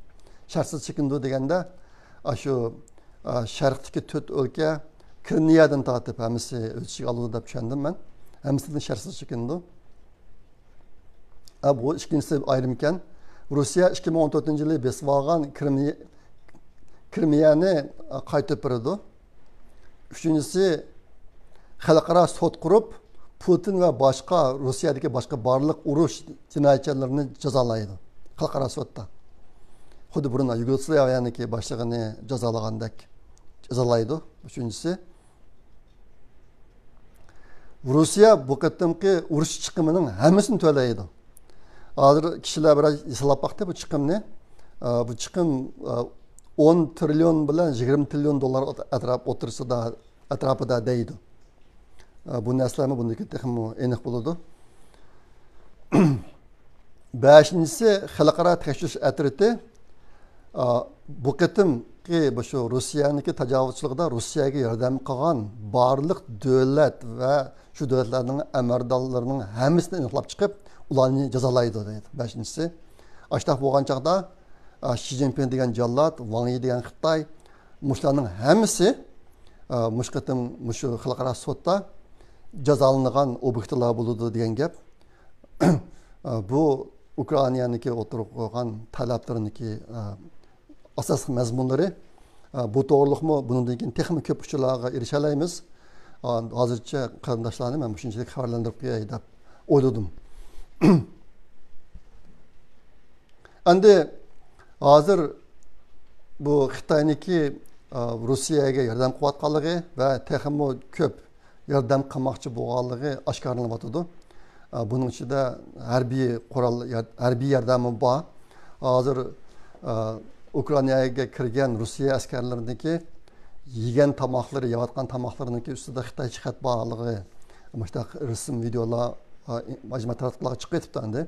شەرتسىز چېكىنىدۇ دېگەندە، ئاشۇ، ئا، شەرقتىكى تۆت ئۆلكە، كرىمىيەدىن تارتىپ ھەممىسى ئۆز ئىچىگە ئالىدۇ دەپ چۈشەندىم مەن. ھەممىسىدىن شەرتسىز چېكىنىدۇ. ئا، بۇ ئىككىنچىسى ئايرىمكەن. روسىيە ئىككى مىڭ ئون تۆتىنچى يىلى بېسىۋالغان كرىمىي-، كرىمىيەنى، ئا، قايتۇرۇپ بېرىدۇ. ئۈچىنچىسى، خەلقئارا سوت قۇرۇپ، پۇتىن ۋە باشقا، روسىيەدىكى باشقا بارلىق ئۇرۇش جىنايەتچىلىرىنى جازالايدۇ خەلقئارا سوتتا. خۇددى بۇرۇن يۇگوسلاۋىيەنىڭكى باشلىقىنى جازالىغاندەك جازالايدۇ. ئۈچىنچىسى، روسىيە بۇ قېتىمقى ئۇرۇش چىقىمىنىڭ ھەممىسىنى تۆلەيدۇ. ھازىر كىشىلەر بىرەر ھېسابلاپ باقتى بۇ چىقىمنى. ئا، بۇ چىقىم، ئا، ئون تىرىليون بىلەن يىگىرمە تىرىليون دوللار ئەتراپ ئوتتۇرىسىدا، ئەتراپىدا دەيدۇ. ئا، بۇ نەرسىلەرمۇ بۇندىن كېيىن تېخىمۇ ئېنىق بولىدۇ. بەشىنچىسى، خەلقئارا تەكشۈرۈش ئەترىتى، ئا، بۇ قېتىمقى بۇ شۇ روسىيەنىڭكى تاجاۋۇزچىلىقىدا روسىيەگە ياردەم قىلغان بارلىق دۆلەت ۋە شۇ دۆلەتلەرنىڭ ئەمەلدارلىرىنىڭ ھەممىسىنى ئېنىقلاپ چىقىپ، ئۇلارنى جازالايدۇ دەيدۇ. بەشىنچىسى، ئاشۇنداق بولغان چاغدا، ئا، شى جىنپىڭ دېگەن جاللات، ۋاڭ يى دېگەن خىتاي، مۇشۇلارنىڭ ھەممىسى، ئا، مۇشۇ قېتىم مۇشۇ خەلقئارا سوتتا جازالىنىدىغان ئوبيېكتلار بولىدۇ دېگەن گەپ. ئا، بۇ ئۇكرائىنانىڭكى ئوتتۇرىغا قويغان تەلەپلىرىنىڭكى، ئا، ئاساسلىق مەزمۇنلىرى. ئا، بۇ توغرىلىقمۇ بۇنىڭدىن كېيىن تېخىمۇ كۆپ ئۇچۇرلارغا ئېرىشەلەيمىز. ئا، ھازىرچە قېرىنداشلارنى مەن مۇشۇنچىلىك خەۋەرلەندۈرۈپ قوياي دەپ ئويلىدىم. ئەمدى ھازىر بۇ خىتاينىڭكى، ئا، روسىيەگە ياردەم قىلىۋاتقانلىقى ۋە تېخىمۇ كۆپ ياردەم قىلماقچى بولغانلىقى ئاشكارىلىنىۋاتىدۇ. ئا، بۇنىڭ ئىچىدە ھەربىي قورال، يار-، ھەربىي ياردەممۇ بار. ھازىر، ئا، ئۇكرائىناگە كىرگەن روسىيە ئەسكەرلىرىنىڭكى يېگەن تاماقلىرى، يەۋاتقان تاماقلىرىنىڭكى ئۈستىدە خىتايچە خەت بارلىقى، مۇشۇنداق رەسىم، ۋىدېئولار، ئا، مەجمۇئە تاراتقۇلارغا چىقىپ كېتىپتۇ ئەمدى.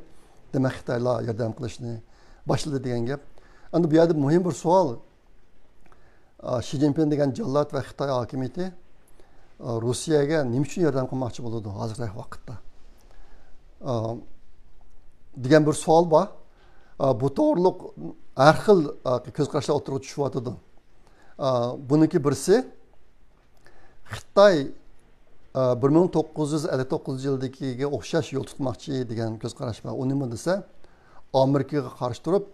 دېمەك، خىتايلار ياردەم قىلىشنى باشلىدى دېگەن گەپ. ئەمدى بۇ يەردە مۇھىم بىر سوئال، ئا، شى جىنپىڭ دېگەن جاللات ۋە خىتاي ھاكىمىيىتى، ئا، روسىيەگە نېمە ئۈچۈن ياردەم قىلماقچى بولىدۇ ھازىرقى ۋاقىتتا؟ ئا، دېگەن بىر سوئال بار. ئا، بۇ توغرىلىق ھەر خىل، ئا، كۆز قاراشلار ئوتتۇرىغا چۈشۈۋاتىدۇ. ئا، بۇنىڭكى بىرسى، خىتاي، ئا، بىر مىڭ توققۇز يۈز ئەللىك توققۇزىنچى يىلدىكىگە ئوخشاش يول تۇتماقچى دېگەن كۆز قاراش بار. ئۇ نېمە دېسە، ئامېرىكىغا قارشى تۇرۇپ،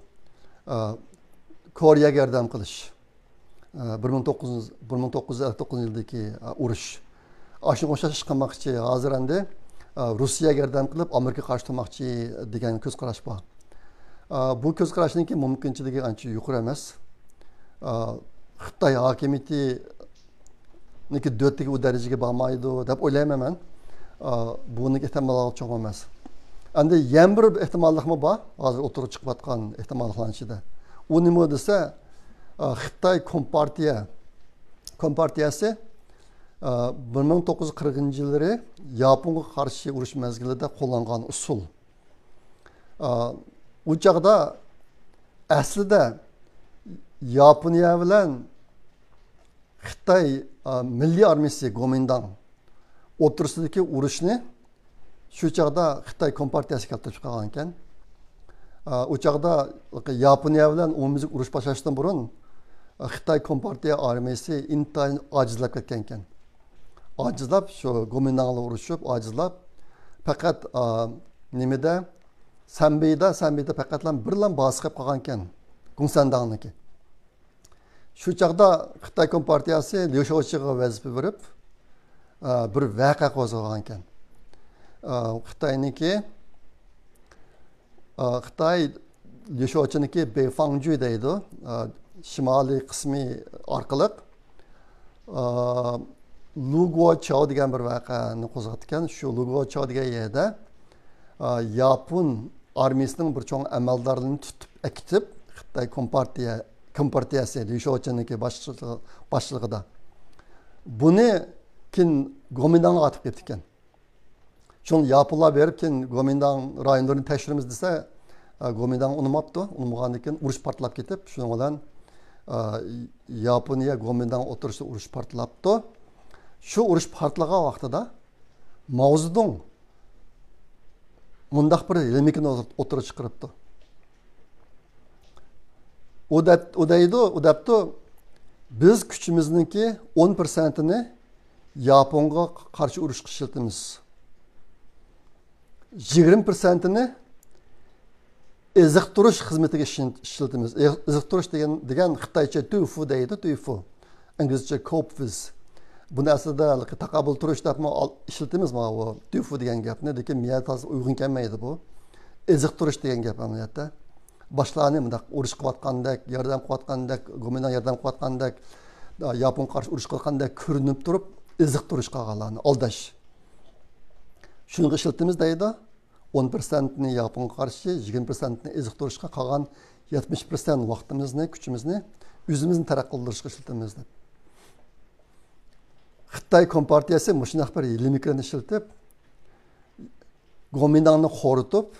ئا، كورېيەگە ياردەم قىلىش. ئا، بىر مىڭ توققۇز يۈز، بىر مىڭ توققۇز يۈز ئەللىك توققۇزىنچى يىلدىكى، ئا، ئۇرۇش. ئاشۇنىڭغا ئوخشاش ئىش قىلماقچى. ھازىر ئەمدى، ئا، روسىيەگە ياردەم قىلىپ، ئامېرىكىغا قارشى تۇرماقچى دېگەن كۆز قاراش بار. ئا، بۇ كۆز قاراشنىڭكى مۇمكىنچىلىكى ئانچە يۇقىرى ئەمەس. ئا، خىتاي ھاكىمىيىتى نىكى دۆتتىكى ئۇ دەرىجىگە بارمايدۇ دەپ ئويلايمەن مەن. ئا، بۇنىڭكى ئېھتىماللىقى چوڭ ئەمەس. ئەمدى يەنە بىر ئېھتىماللىقمۇ بار، ھازىر ئوتتۇرىغا چىقىۋاتقان ئېھتىماللىقلارنىڭ ئىچىدە. ئۇ نېمە دېسە، ئا، خىتاي كومپارتىيە كومپارتىيەسى، ئا، بىر مىڭ توققۇز يۈز قىرىقىنچى يىللىرى ياپونغا قارشى ئۇرۇش مەزگىلىدە قوللانغان ئۇسۇل. ئا، ئۇ چاغدا ئەسلىدە ياپونىيە بىلەن خىتاي، ئا، مىللىي ئارمىيىسى گومىنداڭ ئوتتۇرىسىدىكى ئۇرۇشنى شۇ چاغدا خىتاي كومپارتىيەسى كەلتۈرۈپ چىقارغان ئىكەن. ئا، ئۇ چاغدا ياپونىيە بىلەن ئومۇميۈزلۈك ئۇرۇش باشلاشتىن بۇرۇن، ئا، خىتاي كومپارتىيە ئارمىيىسى ئىنتايىن ئاجىزلاپ كەتكەن ئىكەن. ئاجىزلاپ، شۇ گومىنداڭلا ئۇرۇشۇپ، ئاجىزلاپ، پەقەت، ئا، نېمىدە، سەنبېيدا، سەنبېيدا پەقەتلا بىرلا بازا قېلىپ قالغان ئىكەن، گۇڭسەنداڭنىڭكى. شۇ چاغدا خىتاي كومپارتىيەسى ليۇ شياۋچىغا ۋەزىپە بېرىپ، ئا، بىر ۋەقە قوزغىغان ئىكەن. ئا، خىتاينىڭكى، ئا، خىتاي ليۇ شياۋچىنىڭكى بېيفاڭجۈ دەيدۇ، ئا، شىمالىي قىسمى ئارقىلىق، ئا، لۇگۇچاۋ دېگەن بىر ۋەقەنى قوزغاپتىكەن. شۇ لۇگۇچاۋ دېگەن يەردە، ئا، ياپون ئارمىيىسىنىڭ بىر چوڭ ئەمەلدارلىرىنى تۇتۇپ ئەكېتىپ، خىتاي كومپارتىيە، كومپارتىيەسى ليۇ شياۋچىنىڭكى باشچىلىقىدا بۇنى كېيىن گومىنداڭغا ئاتىپ كېتىپتىكەن. شۇڭا ياپونلار بېرىپ كېيىن گومىنداڭ رايونلىرىنى تەكشۈرىمىز دېسە، ئە، گومىنداڭ ئۇنىماپتۇ. ئۇنىمىغاندىن كېيىن ئۇرۇش پارتلاپ كېتىپ، شۇنىڭ بىلەن، ئە، ياپونىيە گومىنداڭ ئوتتۇرىسىدا ئۇرۇش پارتلاپتۇ. شۇ ئۇرۇش پارتلىغان ۋاقتىدا ماۋزېدۇڭ مۇنداق بىر لىمىكىنى ئوتتۇرىغا چىقىرىپتۇ. ئۇ دەپ-، ئۇ دەيدۇ، ئۇ دەپتۇ، بىز كۈچىمىزنىڭكى ئون پىرسەنتىنى ياپونغا قارشى ئۇرۇشقا ئىشلىتىمىز. يىگىرمە پىرسەنتىنى ئېزىقتۇرۇش خىزمىتىگە ئىشلىتىمىز. ئېزىقتۇرۇش دېگەن، دېگەن خىتايچە تۈفۇ دەيدۇ، تۈفۇ. ئىنگلىزچە كوپۋىز. بۇنى ئەسلىدە ھېلىقى تاقابىل تۇرۇش دەپمۇ ئال-، ئىشلىتىمىز ماۋۇ تۈفۇ دېگەن گەپنى، لېكىن مېيە تازا ئۇيغۇن كەلمەيدۇ بۇ. ئېزىقتۇرۇش دېگەن گەپ ئەمەلىيەتتە. باشقىلارنى مۇنداق ئۇرۇش قىلىۋاتقاندەك، ياردەم قىلىۋاتقاندەك، گومىنداڭ ياردەم قىلىۋاتقاندەك، ياپونغا قارشى ئۇرۇش قىلغاندەك كۆرۈنۈپ تۇرۇپ، ئېزىقتۇرۇش قىلغانلارنى ئالداش. شۇنىڭغا ئىشلىتىمىز دەيدۇ. ئون پىرسەنتنى ياپونغا قارشى، يىگىرمە پىرسەنتنى ئېزىقتۇرۇشقا، قالغان يەتمىش پىرسەنت ۋاقتىمىزنى، كۈچىمىزنى ئۆزىمىزنى تەرەققىي قىلدۇرۇشقا ئىشلىتىمىز دەپ. خىتاي كومپارتىيەسى مۇشۇنداق بىر لىمىكىنى ئىشلىتىپ، گومىنداڭنى خورىتىپ،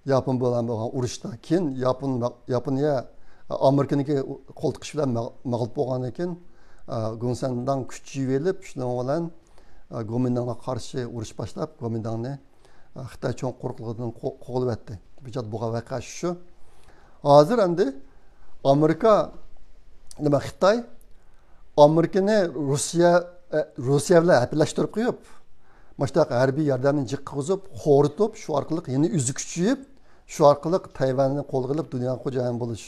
ياپون بىلەن بولغان ئۇرۇشتا كېيىن ياپون، ياپونىيە ئامېرىكىنىڭكى قول تىقىشى بىلەن مەغ-، مەغلۇپ بولغاندىن كېيىن، گۇڭسەنداڭ كۈچىيىۋېلىپ، شۇنىڭ بىلەن گومىنداڭغا قارشى ئۇرۇش باشلاپ، گومىنداڭنى خىتاي چوڭ قۇرۇقلۇقىدىن قو-، قوغلىۋەتتى. بىر جادا بولغان ۋەقە شۇ. ھازىر ئەمدى ئامېرىكا، نېمە، خىتاي ئامېرىكىنى روسىيە، ئە، روسىيە بىلەن ھەپىلەشتۈرۈپ قويۇپ، مۇشۇنداق ھەربىي ياردەمنى جىق قىلغۇزۇپ، خورىتىپ، شۇ ئارقىلىق يەنە ئۆزى كۈچىيىپ، شۇ ئارقىلىق تەيۋەننى قولغا ئېلىپ، دۇنياغا خوجايىن بولۇش،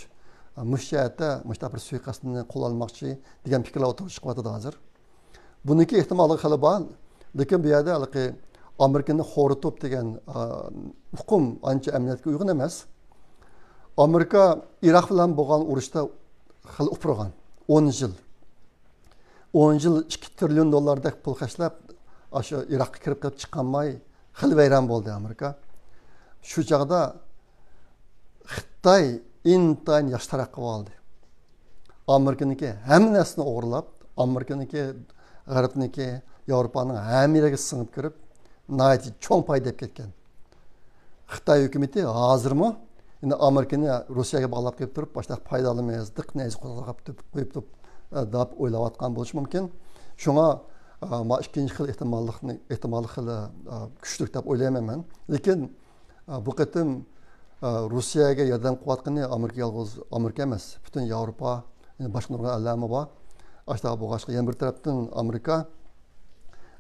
مۇشۇ جەھەتتە مۇشۇنداق بىر سۇيىقەستنى قوللانماقچى دېگەن پىكىرلەر ئوتتۇرىغا چىقىۋاتىدۇ ھازىر. بۇنىڭكى ئېھتىماللىقى خېلى بار. لېكىن بۇ يەردە ھېلىقى ئامېرىكىنى خورىتىپ دېگەن، ئا، ئۇقۇم ئانچە ئەمەلىيەتكە ئۇيغۇن ئەمەس. ئامېرىكا ئىراق بىلەن بولغان ئۇرۇشتا خېلى ئۇپرىغان. ئون يىل. ئون يىل ئىككى تىرىليون دوللاردەك پۇل خەجلەپ، ئاشۇ ئىراققا كىرىپ قېلىپ چىقالماي، خېلى ۋەيران بولدى ئامېرىكا. شۇ چاغدا خىتاي ئىنتايىن ياخشى تەرەققىي قىلىۋالدى. ئامېرىكىنىڭكى ھەممە نەرسىنى ئوغرىلاپ، ئامېرىكىنىڭكى، غەربنىڭكى، ياۋروپانىڭ ھەممە يېرىگە سىڭىپ كىرىپ، ناھايىتى چوڭ پايدا ئېلىپ كەتكەن. خىتاي ھۆكۈمىتى ھازىرمۇ يەنە ئامېرىكىنى روسىيەگە باغلاپ قويۇپ تۇرۇپ، باشتا پايدىلىمايمىز، دىق نەيزە قوزغاپ تۇرۇپ، قويۇپ تۇرۇپ، ئە، دەپ ئويلاۋاتقان بولۇشى مۇمكىن. شۇڭا، ئە، ما ئىككىنچى خىل ئېھتىماللىقنى، ئېھتىماللىق خېلى، ئە، كۈچلۈك دەپ ئويلايمەن مەن. لېكىن، ئە، بۇ قېتىم، ئە، روسىيەگە ياردەم قىلىۋاتقىنى ئامېرىكا يالغۇز، ئامېرىكا ئەمەس، پۈتۈن ياۋروپا، يەنە باشقا نۇرغۇن ئەللەرمۇ بار. ئاشۇنداق بولغاچقا، يەنە بىر تەرەپتىن ئامېرىكا،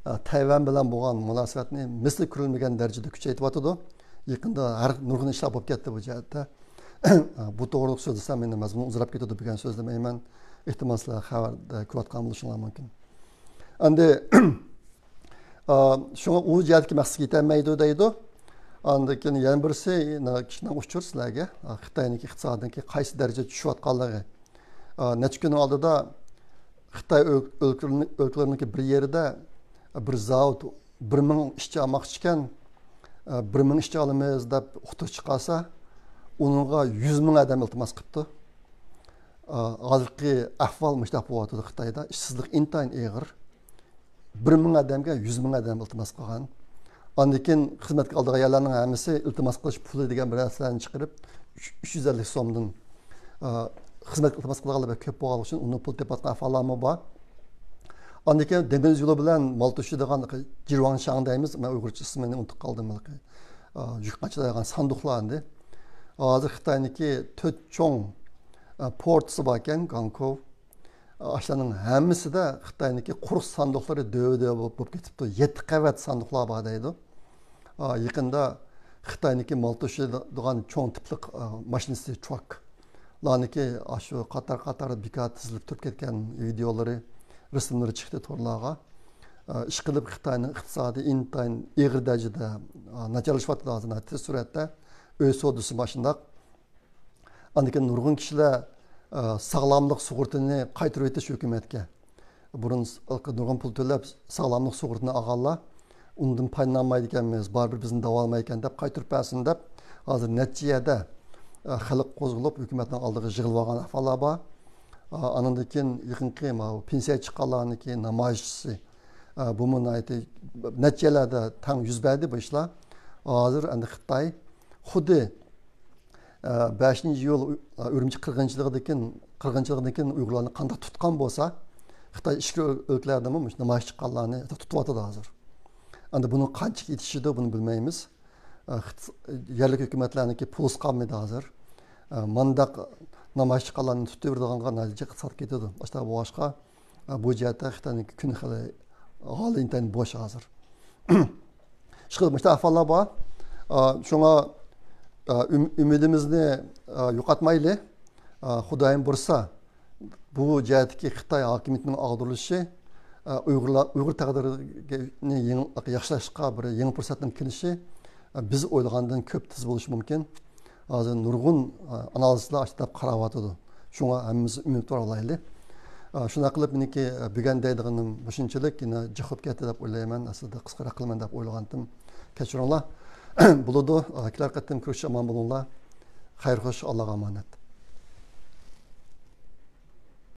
ئە، تەيۋەن بىلەن بولغان مۇناسىۋەتنى مىسلى كۆرۈلمىگەن دەرىجىدە كۈچەيتىۋاتىدۇ. يېقىندا ھەر نۇرغۇن ئىشلار بولۇپ كەتتى بۇ جەھەتتە. بۇ توغرىلىق سۆزلىسەم، مېنىڭ مەزمۇنۇم ئۇزىراپ كېتىدۇ، بۈگۈن سۆزلىمەيمەن. ئېھتىمال، سىلەر خەۋەردە كۆرۈۋاتقان بولۇشۇڭلار مۇمكىن. ئەمدى، ئا، شۇڭا ئۇ جەھەتتىكى مەقسەتكە يېتەلمەيدۇ دەيدۇ. ئاندىن كېيىن يەنە بىرسى، كىشىنىڭ ئۇچۇر سىلەرگە، ئا، خىتاينىڭكى ئىقتىسادىنىڭكى قايسى دەرىجىدە چۈشۈۋاتقانلىقى. ئا، نەچچە كۈننىڭ ئالدىدا خىتاي ئۆل-، ئۆلكىلىرىنىڭ، ئۆلكىلىرىنىڭكى بىر يېرىدە بىر زاۋۇت بىر مىڭ ئىشچى ئالماقچى ئىكەن، ئە، بىر مىڭ ئىشچى ئالىمىز دەپ ئۇقتۇرۇش چىقارسا، ئۇنىڭغا يۈز مىڭ ئادەم ئىلتىماس قىپتۇ. ھازىرقى ئەھۋال مۇشۇنداق بولۇۋاتىدۇ خىتايدا. ئىشسىزلىق ئىنتايىن ئېغىر. بىر مىڭ ئادەمگە يۈز مىڭ ئادەم ئىلتىماس قىلغان. ئاندىن كېيىن خىزمەتكە ئالىدىغان يەرلەرنىڭ ھەممىسى ئىلتىماس قىلىش پۇلى دېگەن بىر نەرسىلەرنى چىقىرىپ، ئۈچ يۈز ئەللىك سومدىن، ئە، خىزمەتكە ئىلتىماس قىلىدىغانلار بەك كۆپ بولغانلىقى ئۈچۈن ئۇنىڭ پۇل تېپىۋاتقان ئەھۋاللارمۇ بار. ئاندىن كېيىن دېڭىز يولى بىلەن مال توشۇيدىغان جىرۋاڭشاڭ دەيمىز، مەن ئۇيغۇرچە ئىسمىنى ئۇنتۇپ قالدىم ھېلىقى. ئە، يۈك قاچىلايدىغان ساندۇقلار ئەمدى. ھازىر خىتاينىڭكى تۆت چوڭ، ئە، پورتىسى باركەن، گاڭكوۋ. ئاشۇلارنىڭ ھەممىسىدە خىتاينىڭكى قۇرۇق ساندۇقلىرى دۆۋە-دۆۋە بولۇپ، بولۇپ كېتىپتۇ. يەتتە قەۋەت ساندۇقلار بار دەيدۇ. ئا، يېقىندا خىتاينىڭكى مال توشۇيدىغان چوڭ تىپلىق، ئا، ماشىنىسى، تراكلارنىڭكى ئاشۇ قاتار-قاتار بىكار تىزىلىپ تۇرۇپ كەتكەن ۋىدېئولىرى، رەسىملىرى چىقتى تورلارغا. ئا، ئىشقىلىپ خىتاينىڭ ئىقتىسادى ئىنتايىن ئېغىر دەرىجىدە، ئا، ناچارلىشىۋاتىدۇ ھازىر، تېز سۈرئەتتە. ئۆي سودىسى مۇشۇنداق. ئاندىن كېيىن نۇرغۇن كىشىلەر، ئە، ساغلاملىق سۇغۇرتىنى قايتۇرۇۋېتىش ھۆكۈمەتكە. بۇرۇن س-، نۇرغۇن پۇل تۆلەپ ساغلاملىق سۇغۇرتىنى ئالغانلار، ئۇندىن پايدىلانمايدىكەنمىز، بارىبىر بىزنى داۋالىمايدىكەن دەپ قايتۇرۇپ بەرسۇن دەپ، ھازىر نەچچە يەردە، ئە، خەلق قوزغىلىپ، ھۆكۈمەتنىڭ ئالدىغا يىغىلىۋالغان ئەھۋاللار بار. ئە، ئانىڭدىن كېيىن يېقىنقى ماۋۇ پېنسىيەگە چىققانلارنىڭكى نامايىشى، ئە، بۇمۇ ناھايىتى نەچچە يەرلەردە تەڭ يۈز بەردى بۇ ئىشلار. ھازىر ئەمدى خىتاي خۇددى ئە، بەشىنچى ئىيۇل ئۇ-، ئە، ئۈرۈمچى قىرغىنچىلىقىدىن، قىرغىنچىلىقىدىن كېيىن ئۇيغۇرلارنى قانداق تۇتقان بولسا، خىتاي ئىچكى ئۆل-، ئۆلكىلەردىمۇ مۇشۇ نامايىش چىققانلارنى تۇتۇۋاتىدۇ ھازىر. ئەمدى بۇنىڭ قانچىلىك يېتىشىدۇ، بۇنى بىلمەيمىز. ئە، خىت-، يەرلىك ھۆكۈمەتلەرنىڭكى پۇلىسى قالمىدى ھازىر. ئە، مانداق نامايىش چىققانلارنى تۇتۇۋېرىدىغانغا نەتىجە قىسقارتىپ كېتىدۇ. ئاشۇنداق بولغاچقا، ئە، بۇ جەھەتتە خىتاينىڭكى كۈنى خېلى ھالى ئىنتايىن بوش ھازىر. ئىشقىلىپ مۇشۇنداق ئەھۋاللار بار. ئا، شۇڭا، ئا، ئۈم-، ئۈمىدىمىزنى، ئا، يوقاتمايلى. ئا، خۇدايىم بۇيرۇسا، بۇ جەھەتتىكى خىتاي ھاكىمىيىتىنىڭ ئاغدۇرۇلۇشى، ئا، ئۇيغۇرلار، ئۇيغۇر تەقدىرىنى يېڭى، ياخشىلاشقا بىر يېڭى پۇرسەتنىڭ كېلىشى، ئا، بىز ئويلىغاندىن كۆپ تېز بولۇشى مۇمكىن. ھازىر نۇرغۇن، ئا، ئانالىزلار ئاشۇنداق قاراۋاتىدۇ. شۇڭا ھەممىمىز ئۈمىدۋار بولايلى. ئا، شۇنداق قىلىپ، مېنىڭكى، ئا، بۈگۈن دەيدىغىنىم مۇشۇنچىلىك. يەنە جىق بولۇپ كەتتى دەپ ئويلايمەن. ئەسلىدە قىسقىراق قىلىمەن دەپ ئويلىغانتىم. كەچۈرۈڭلار. بولىدۇ. ئا، كېلەر قېتىم كۆرۈشكىچە ئامان بولۇڭلار. خەير خوش، ئاللاغا ئامانەت.